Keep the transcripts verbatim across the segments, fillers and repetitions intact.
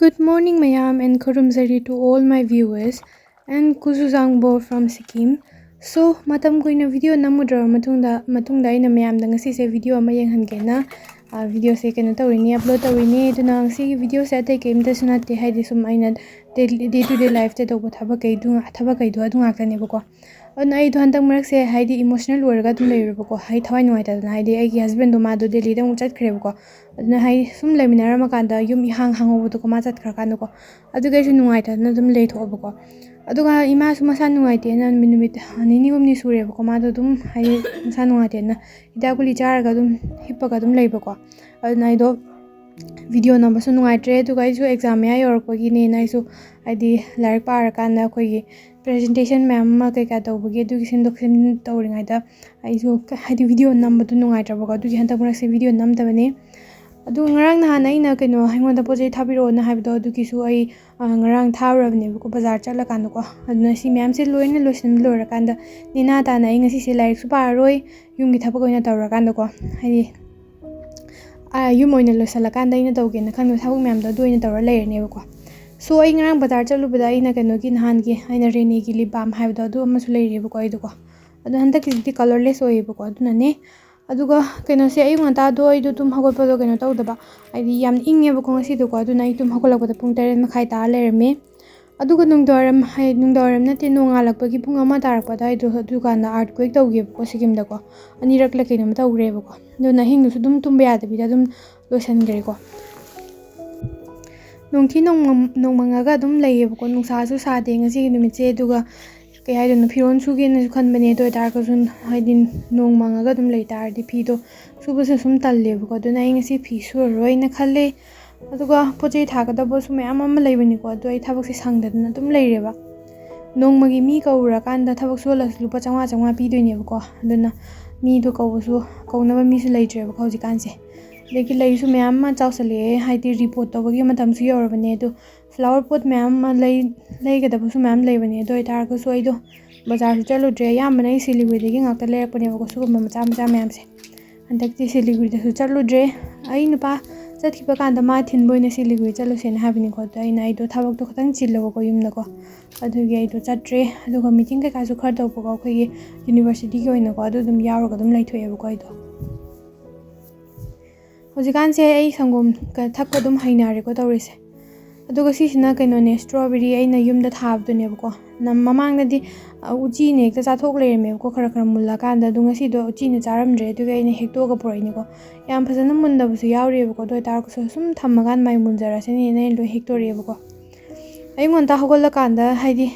Good morning, ꯃꯌꯥꯝ, and ꯈꯨꯔꯨꯝꯖꯔꯤ to all my viewers and ꯀꯨꯖꯨ ꯖꯥꯡꯕꯣ from Sikkim. So, ꯃꯇꯝ ꯀꯨꯏꯅ video ꯅꯝꯃꯨꯗ꯭ꯔꯕ ꯃꯇꯨꯡꯗ, ꯃꯇꯨꯡꯗ ꯑꯩꯅ ꯃꯌꯥꯝꯗ ꯉꯁꯤꯁꯦ video ꯑꯃ ꯌꯦꯡꯍꯟꯒꯦꯅ, ꯑ, videoꯁꯦ ꯀꯩꯅꯣ ꯇꯧꯔꯤꯅꯤ, upload ꯇꯧꯔꯤꯅꯤ꯫ ꯑꯗꯨꯅ ꯉꯁꯤꯒꯤ videoꯁꯦ ꯑꯇꯩ ꯀꯔꯤꯝꯇꯁꯨ ꯅꯠꯇꯦ, ꯍꯥꯏꯗꯤ ꯁꯨꯝ ꯑꯩꯅ daily, day to day lifeꯇ ꯇꯧꯕ ꯊꯕꯛ ꯀꯩꯗꯨ, ꯊꯕꯛ ꯀꯩꯗꯣ ꯑꯗꯨ ꯉꯥꯛꯇꯅꯦꯕꯀꯣ꯫ ꯑꯗꯨꯅ ꯑꯩꯗꯣ ꯍꯟꯗꯛ ꯃꯔꯛꯁꯦ ꯍꯥꯏꯗꯤ emotional ꯑꯣꯏꯔꯒ ꯑꯗꯨꯝ ꯂꯩꯔꯨꯕꯀꯣ, ꯍꯥꯏꯗꯤ ꯊꯋꯥꯏ ꯅꯨꯡꯉꯥꯏꯇꯗꯅ, ꯍꯥꯏꯗꯤ ꯑꯩꯒꯤ husbandꯗꯣ ꯃꯥꯗꯣ ꯗꯦꯜꯂꯤꯗ ꯑꯃꯨꯛ ꯆꯠꯈ꯭ꯔꯦꯕꯀꯣ꯫ ꯑꯗꯨꯅ ꯍꯥꯏꯗꯤ ꯁꯨꯝ ꯂꯩꯃꯤꯟꯅꯔꯝꯃꯀꯥꯟꯗ ꯌꯨꯝ ꯏꯍꯥꯡ ꯍꯥꯡꯍꯧꯕꯗꯣꯀꯣ, ꯃꯥ ꯆꯠꯈ꯭ꯔꯀꯥꯟꯗꯀꯣ꯫ ꯑꯗꯨꯒꯤ ꯑꯩꯁꯨ ꯅꯨꯡꯉꯥꯏꯇꯗꯅ ꯑꯗꯨꯝ ꯂꯩꯊꯣꯛꯑꯕꯀꯣ꯫ ꯑꯗꯨꯒ ꯏꯃꯥꯁꯨ ꯃꯁꯥ ꯅꯨꯡꯉꯥꯏꯇꯦꯅ ꯅꯨꯃꯤꯠ, ꯅꯨꯃꯤꯠ ꯅꯤꯅꯤ ꯍꯨꯝꯅꯤ ꯁꯨꯔꯦꯕꯀꯣ, ꯃꯥꯗꯣ ꯑꯗꯨꯝ ꯍꯥꯏꯗꯤ ꯃꯁꯥ ꯅꯨꯡꯉꯥꯏꯇꯦꯅ ꯍꯤꯗꯥꯛ ꯒꯨꯂꯤ ꯆꯥꯔꯒ ꯑꯗꯨꯝ ꯍꯤꯞꯄꯒ ꯑꯗꯨꯝ ꯂꯩꯕꯀꯣ꯫ ꯑꯗꯨꯅ ꯑꯩꯗꯣ video ꯅꯝꯕꯁꯨ ꯅꯨꯡꯉꯥꯏꯇ꯭ꯔꯦ꯫ ꯑꯗꯨꯒ ꯑꯩꯁꯨ exam ꯃꯌꯥ ꯌꯧꯔꯛꯄꯒꯤꯅꯦꯅ ꯑꯩꯁꯨ ꯍꯥꯏꯗꯤ ꯂꯥꯏꯔꯤꯛ ꯄꯥꯔꯀꯥꯟꯗ ꯑꯩꯈꯣꯏꯒꯤ presentation ꯃꯌꯥꯝ ꯑꯃ ꯀꯩꯀꯥ ꯇꯧꯕꯒꯤ, ꯑꯗꯨꯒꯤ ꯁꯦꯝꯗꯣꯛ ꯁꯦꯝꯖꯤꯟ ꯇꯧꯔꯤꯉꯩꯗ ꯑꯩꯁꯨ ꯀ-, ꯍꯥꯏꯗꯤ video ꯅꯝꯕꯗꯣ ꯅꯨꯡꯉꯥꯏꯇ꯭ꯔꯕꯀꯣ, ꯑꯗꯨꯒꯤ ꯍꯟꯗꯛ ꯃꯔꯛꯁꯦ video ꯅꯝꯗꯕꯅꯤ꯫ ꯑꯗꯨ ꯉꯔꯥꯡ ꯅꯍꯥꯟ ꯑꯩꯅ ꯀꯩꯅꯣ, ꯑꯩꯉꯣꯟꯗ ꯄꯣꯠ ꯆꯩ ꯊꯥꯕꯤꯔꯛꯑꯣꯅ ꯍꯥꯏꯕꯗꯣ, ꯑꯗꯨꯒꯤꯁꯨ ꯑꯩ, ꯑ, ꯉꯔꯥꯡ ꯊꯥꯔꯨꯔꯕꯅꯦꯕꯀꯣ, ꯕꯖꯥꯔ ꯆꯠꯂꯀꯥꯟꯗꯀꯣ꯫ ꯑꯗꯨꯅ ꯁꯤ ꯃꯌꯥꯝꯁꯦ ꯂꯣꯏꯅ ꯂꯣꯏꯁꯤꯟꯕ ꯂꯣꯏꯔꯀꯥꯟꯗ, ꯅꯦꯅꯥ ꯇꯥꯅ ꯑꯩ ꯉꯁꯤꯁꯦ ꯂꯥꯏꯔꯤꯛꯁꯨ ꯄꯥꯔꯔꯣꯏ, ꯌꯨꯝꯒꯤ ꯊꯕꯛ ꯑꯣꯏꯅ ꯇꯧꯔꯀꯥꯟꯗꯀꯣ, ꯍꯥꯏꯗꯤ, ꯑ, ꯌꯨꯝ ꯑꯣꯏꯅ ꯂꯣꯏꯁꯤꯜꯂꯀꯥꯟꯗ ꯑꯩꯅ ꯇꯧꯒꯦꯅ ꯈꯟꯕ ꯊꯕꯛ ꯃꯌꯥꯝꯗꯣ ꯑꯗꯨ ꯑꯣꯏꯅ ꯇꯧꯔ ꯂꯩꯔꯅꯦꯕꯀꯣ꯫ So, ꯑꯩ ꯉꯔꯥꯡ ꯕꯖꯥꯔ ꯆꯠꯂꯨꯕꯗ ꯑꯩꯅ ꯀꯩꯅꯣꯒꯤ, ꯅꯍꯥꯟꯒꯤ ꯑꯩꯅ ꯔꯦꯅꯦꯒꯤ lip balm ꯍꯥꯏꯕꯗꯣ, ꯑꯗꯨ ꯑꯃꯁꯨ ꯂꯩꯔꯦꯕꯀꯣ ꯑꯩꯗꯣꯀꯣ꯫ ꯑꯗꯣ ꯍꯟꯗꯛꯀꯤꯁꯤꯗꯤ colourless ꯑꯣꯏꯌꯦꯕꯀꯣ, ꯑꯗꯨꯅꯅꯦ꯫ ꯑꯗꯨꯒ ꯀꯩꯅꯣꯁꯦ, ꯑꯌꯨꯛ ꯉꯟꯇꯥꯗꯣ ꯑꯩꯗꯣ ꯇꯨꯝ ꯍꯧꯒꯠꯄꯗꯣ ꯀꯩꯅꯣ ꯇꯧꯗꯕ, ꯍꯥꯏꯗꯤ ꯌꯥꯝ ꯏꯪꯉꯦꯕꯀꯣ ꯉꯁꯤꯗꯣꯀꯣ꯫ ꯑꯗꯨꯅ ꯑꯩ ꯇꯨꯝ ꯍꯧꯒꯠꯂꯛꯄꯗ ꯄꯨꯡ ꯇꯔꯦꯠ ꯃꯈꯥꯏ ꯇꯥꯔ ꯂꯩꯔꯝꯃꯦ꯫ ꯑꯗꯨꯒ ꯅꯨꯡꯗꯥꯡꯋꯥꯏꯔꯝ, ꯍꯥꯏ, ꯅꯨꯡꯗꯥꯡꯋꯥꯏꯔꯝ ꯅꯠꯇꯦ, ꯅꯣꯡꯉꯥꯜꯂꯛꯄꯒꯤ ꯄꯨꯡ ꯑꯃ ꯇꯥꯔꯛꯄ ꯑꯗꯨꯋꯥꯏꯗꯣ, ꯑꯗꯨꯀꯥꯟꯗ earthquake ꯇꯧꯈꯤꯕꯀꯣ ꯁꯤꯀꯤꯝꯗꯀꯣ꯫ ꯑꯅꯤꯔꯛꯂ ꯀꯩꯅꯣꯝ ꯇꯧꯈ꯭ꯔꯦꯕꯀꯣ꯫ ꯑꯗꯨꯅ ꯑꯍꯤꯡꯗꯨꯁꯨ ꯑꯗꯨꯝ ꯇꯨꯝꯕ ꯌꯥꯗꯕꯤꯗ ꯑꯗꯨꯝ ꯂꯣꯏꯁꯤꯟꯈ꯭ꯔꯦꯀꯣ꯫ ꯅꯣꯡꯊꯤ ꯅꯣꯡꯃꯪ-, ꯅꯣꯡꯃꯪꯉꯒ ꯑꯗꯨꯝ ꯂꯩꯌꯦꯕꯀꯣ, ꯅꯨꯡꯁꯥꯁꯨ ꯁꯥꯗꯦ ꯉꯁꯤꯒꯤ ꯅꯨꯃꯤꯠꯁꯦ꯫ ꯑꯗꯨꯒ ꯀꯩ ꯍꯥꯏꯗꯣꯏꯅꯣ, ꯐꯤꯔꯣꯜ ꯁꯨꯒꯦꯅꯁꯨ ꯈꯟꯕꯅꯦ, ꯑꯗꯨ ꯑꯣꯏꯇꯥꯔꯒꯁꯨ ꯍꯥꯏꯗꯤ ꯅꯣꯡ ꯃꯪꯉꯒ ꯑꯗꯨꯝ ꯂꯩ ꯇꯥꯔꯗꯤ ꯐꯤꯗꯣ ꯁꯨꯕꯁꯨ ꯁꯨꯝ ꯇꯜꯂꯦꯕꯀꯣ꯫ ꯑꯗꯨꯅ ꯑꯩ ꯉꯁꯤ ꯐꯤ ꯁꯨꯔꯔꯣꯏꯅ ꯈꯜꯂꯦ꯫ ꯑꯗꯨꯒ ꯄꯣꯠ ꯆꯩ ꯊꯥꯒꯗꯕꯁꯨ ꯃꯌꯥꯝ ꯑꯃ ꯂꯩꯕꯅꯤꯀꯣ, ꯑꯗꯣ ꯑꯩ ꯊꯕꯛꯁꯦ ꯁꯪꯗꯗꯅ ꯑꯗꯨꯝ ꯂꯩꯔꯦꯕ꯫ ꯅꯣꯡꯃꯒꯤ ꯃꯤ ꯀꯧꯔꯀꯥꯟꯗ ꯊꯕꯛ ꯁꯨꯍꯜꯂꯁꯨ ꯂꯨꯄꯥ ꯆꯥꯝꯃꯉꯥ, ꯆꯥꯝꯃꯉꯥ ꯄꯤꯗꯣꯏꯅꯦꯕꯀꯣ꯫ ꯑꯗꯨꯅ ꯃꯤꯗꯣ ꯀꯧꯕꯁꯨ, ꯀꯧꯅꯕ ꯃꯤꯁꯨ ꯂꯩꯇ꯭ꯔꯦꯕꯀꯣ ꯍꯧꯖꯤꯛꯀꯥꯟꯁꯦ꯫ ꯑꯗꯒꯤ ꯂꯩꯁꯨ ꯃꯌꯥꯝ ꯑꯃ ꯆꯥꯎꯁꯜꯂꯛꯑꯦ, ꯍꯥꯏꯗꯤ repot ꯇꯧꯕꯒꯤ ꯃꯇꯝꯁꯨ ꯌꯧꯔꯕꯅꯦ꯫ ꯑꯗꯣ flower pot ꯃꯌꯥꯝ ꯑꯃ ꯂꯩ-, ꯂꯩꯒꯗꯕꯁꯨ ꯃꯌꯥꯝ ꯂꯩꯕꯅꯦ꯫ ꯑꯗꯨ ꯑꯣꯏꯇꯥꯔꯒꯁꯨ ꯑꯩꯗꯣ ꯕꯖꯥꯔꯁꯨ ꯆꯠꯂꯨꯗ꯭ꯔꯦ꯫ ꯑꯌꯥꯝꯕꯅ ꯑꯩ ꯁꯤꯂꯤꯒꯨꯔꯤꯗꯒꯤ ꯉꯥꯛꯇ ꯂꯩꯔꯛꯄꯅꯦꯕꯀꯣ, ꯁꯤꯒꯨꯝꯕ ꯃꯆꯥ ꯃꯆꯥ ꯃꯌꯥꯝꯁꯦ꯫ ꯍꯟꯗꯛꯇꯤ ꯁꯤꯂꯤꯒꯨꯔꯤꯗꯁꯨ ꯆꯠꯂꯨꯗ꯭ꯔꯦ꯫ ꯑꯩ ꯅꯨꯄꯥ ꯆꯠꯈꯤꯕ ꯀꯥꯟꯗ ꯃꯥ ꯊꯤꯟꯕ ꯑꯣꯏꯅ ꯁꯤꯂꯤꯒꯨꯔꯤ ꯆꯠꯂꯨꯁꯦꯅ ꯍꯥꯏꯕꯅꯤꯀꯣ꯫ ꯑꯗꯣ ꯑꯩꯅ, ꯑꯩꯗꯣ ꯊꯕꯛꯇꯣ ꯈꯤꯇꯪ ꯆꯤꯜꯂꯕꯀꯣ ꯌꯨꯝꯗꯀꯣ, ꯑꯗꯨꯒꯤ ꯑꯩꯗꯣ ꯆꯠꯇ꯭ꯔꯦ꯫ ꯑꯗꯨꯒ ꯃꯤꯇꯤꯡ ꯀꯩꯀꯥꯁꯨ ꯈꯔ ꯇꯧꯕꯀꯣ, ꯑꯩꯈꯣꯏꯒꯤ ꯌꯨꯅꯤꯚꯔꯁꯤꯇꯤꯒꯤ ꯑꯣꯏꯅꯀꯣ, ꯑꯗꯨ ꯑꯗꯨꯝ ꯌꯥꯎꯔꯒ ꯑꯗꯨꯝ ꯂꯩꯊꯣꯛꯑꯦꯕꯀꯣ ꯑꯩꯗꯣ꯫ ꯍꯧꯖꯤꯛꯀꯥꯟꯁꯦ ꯑꯩ ꯁꯪꯒꯣꯝ ꯀ-, ꯊꯛꯄ ꯑꯗꯨꯝ ꯍꯩꯅꯔꯦꯀꯣ ꯇꯧꯔꯤꯁꯦ꯫ ꯑꯗꯨꯒ ꯁꯤꯁꯤꯅ ꯀꯩꯅꯣꯅꯦ, strawberry ꯑꯩꯅ ꯌꯨꯝꯗ ꯊꯥꯕꯗꯨꯅꯦꯕꯀꯣ꯫ ꯅꯝ-, ꯃꯃꯥꯡꯗꯗꯤ, ꯑ, ꯎꯆꯤꯅ ꯍꯦꯛꯇ ꯆꯥꯊꯣꯛ ꯂꯩꯔꯝꯃꯦꯕꯀꯣ, ꯈꯔ ꯈꯔ ꯃꯨꯜꯂꯀꯥꯟꯗ꯫ ꯑꯗꯣ ꯉꯁꯤꯗꯣ ꯎꯆꯤꯅ ꯆꯥꯔꯝꯗ꯭ꯔꯦ, ꯑꯗꯨꯒꯤ ꯑꯩꯅ ꯍꯦꯛꯇꯣꯛꯑꯒ ꯄꯨꯔꯛꯏꯅꯤꯀꯣ꯫ ꯌꯥꯝ ꯐꯖꯅ ꯃꯨꯟꯗꯕꯁꯨ ꯌꯥꯎꯔꯤꯑꯕꯀꯣ, ꯑꯗꯨ ꯑꯣꯏꯇꯥꯔꯒꯁꯨ ꯁꯨꯝ ꯊꯝꯃꯀꯥꯟꯗ ꯃꯥꯏ ꯃꯨꯟꯖꯔꯁꯅꯤꯅ ꯑꯩꯅ ꯂꯣꯏ ꯍꯦꯛꯇꯣꯔꯛꯑꯦꯕꯀꯣ꯫ ꯑꯌꯨꯛ ꯉꯟꯇꯥ ꯍꯧꯒꯠꯂꯀꯥꯟꯗ, ꯍꯥꯏꯗꯤ,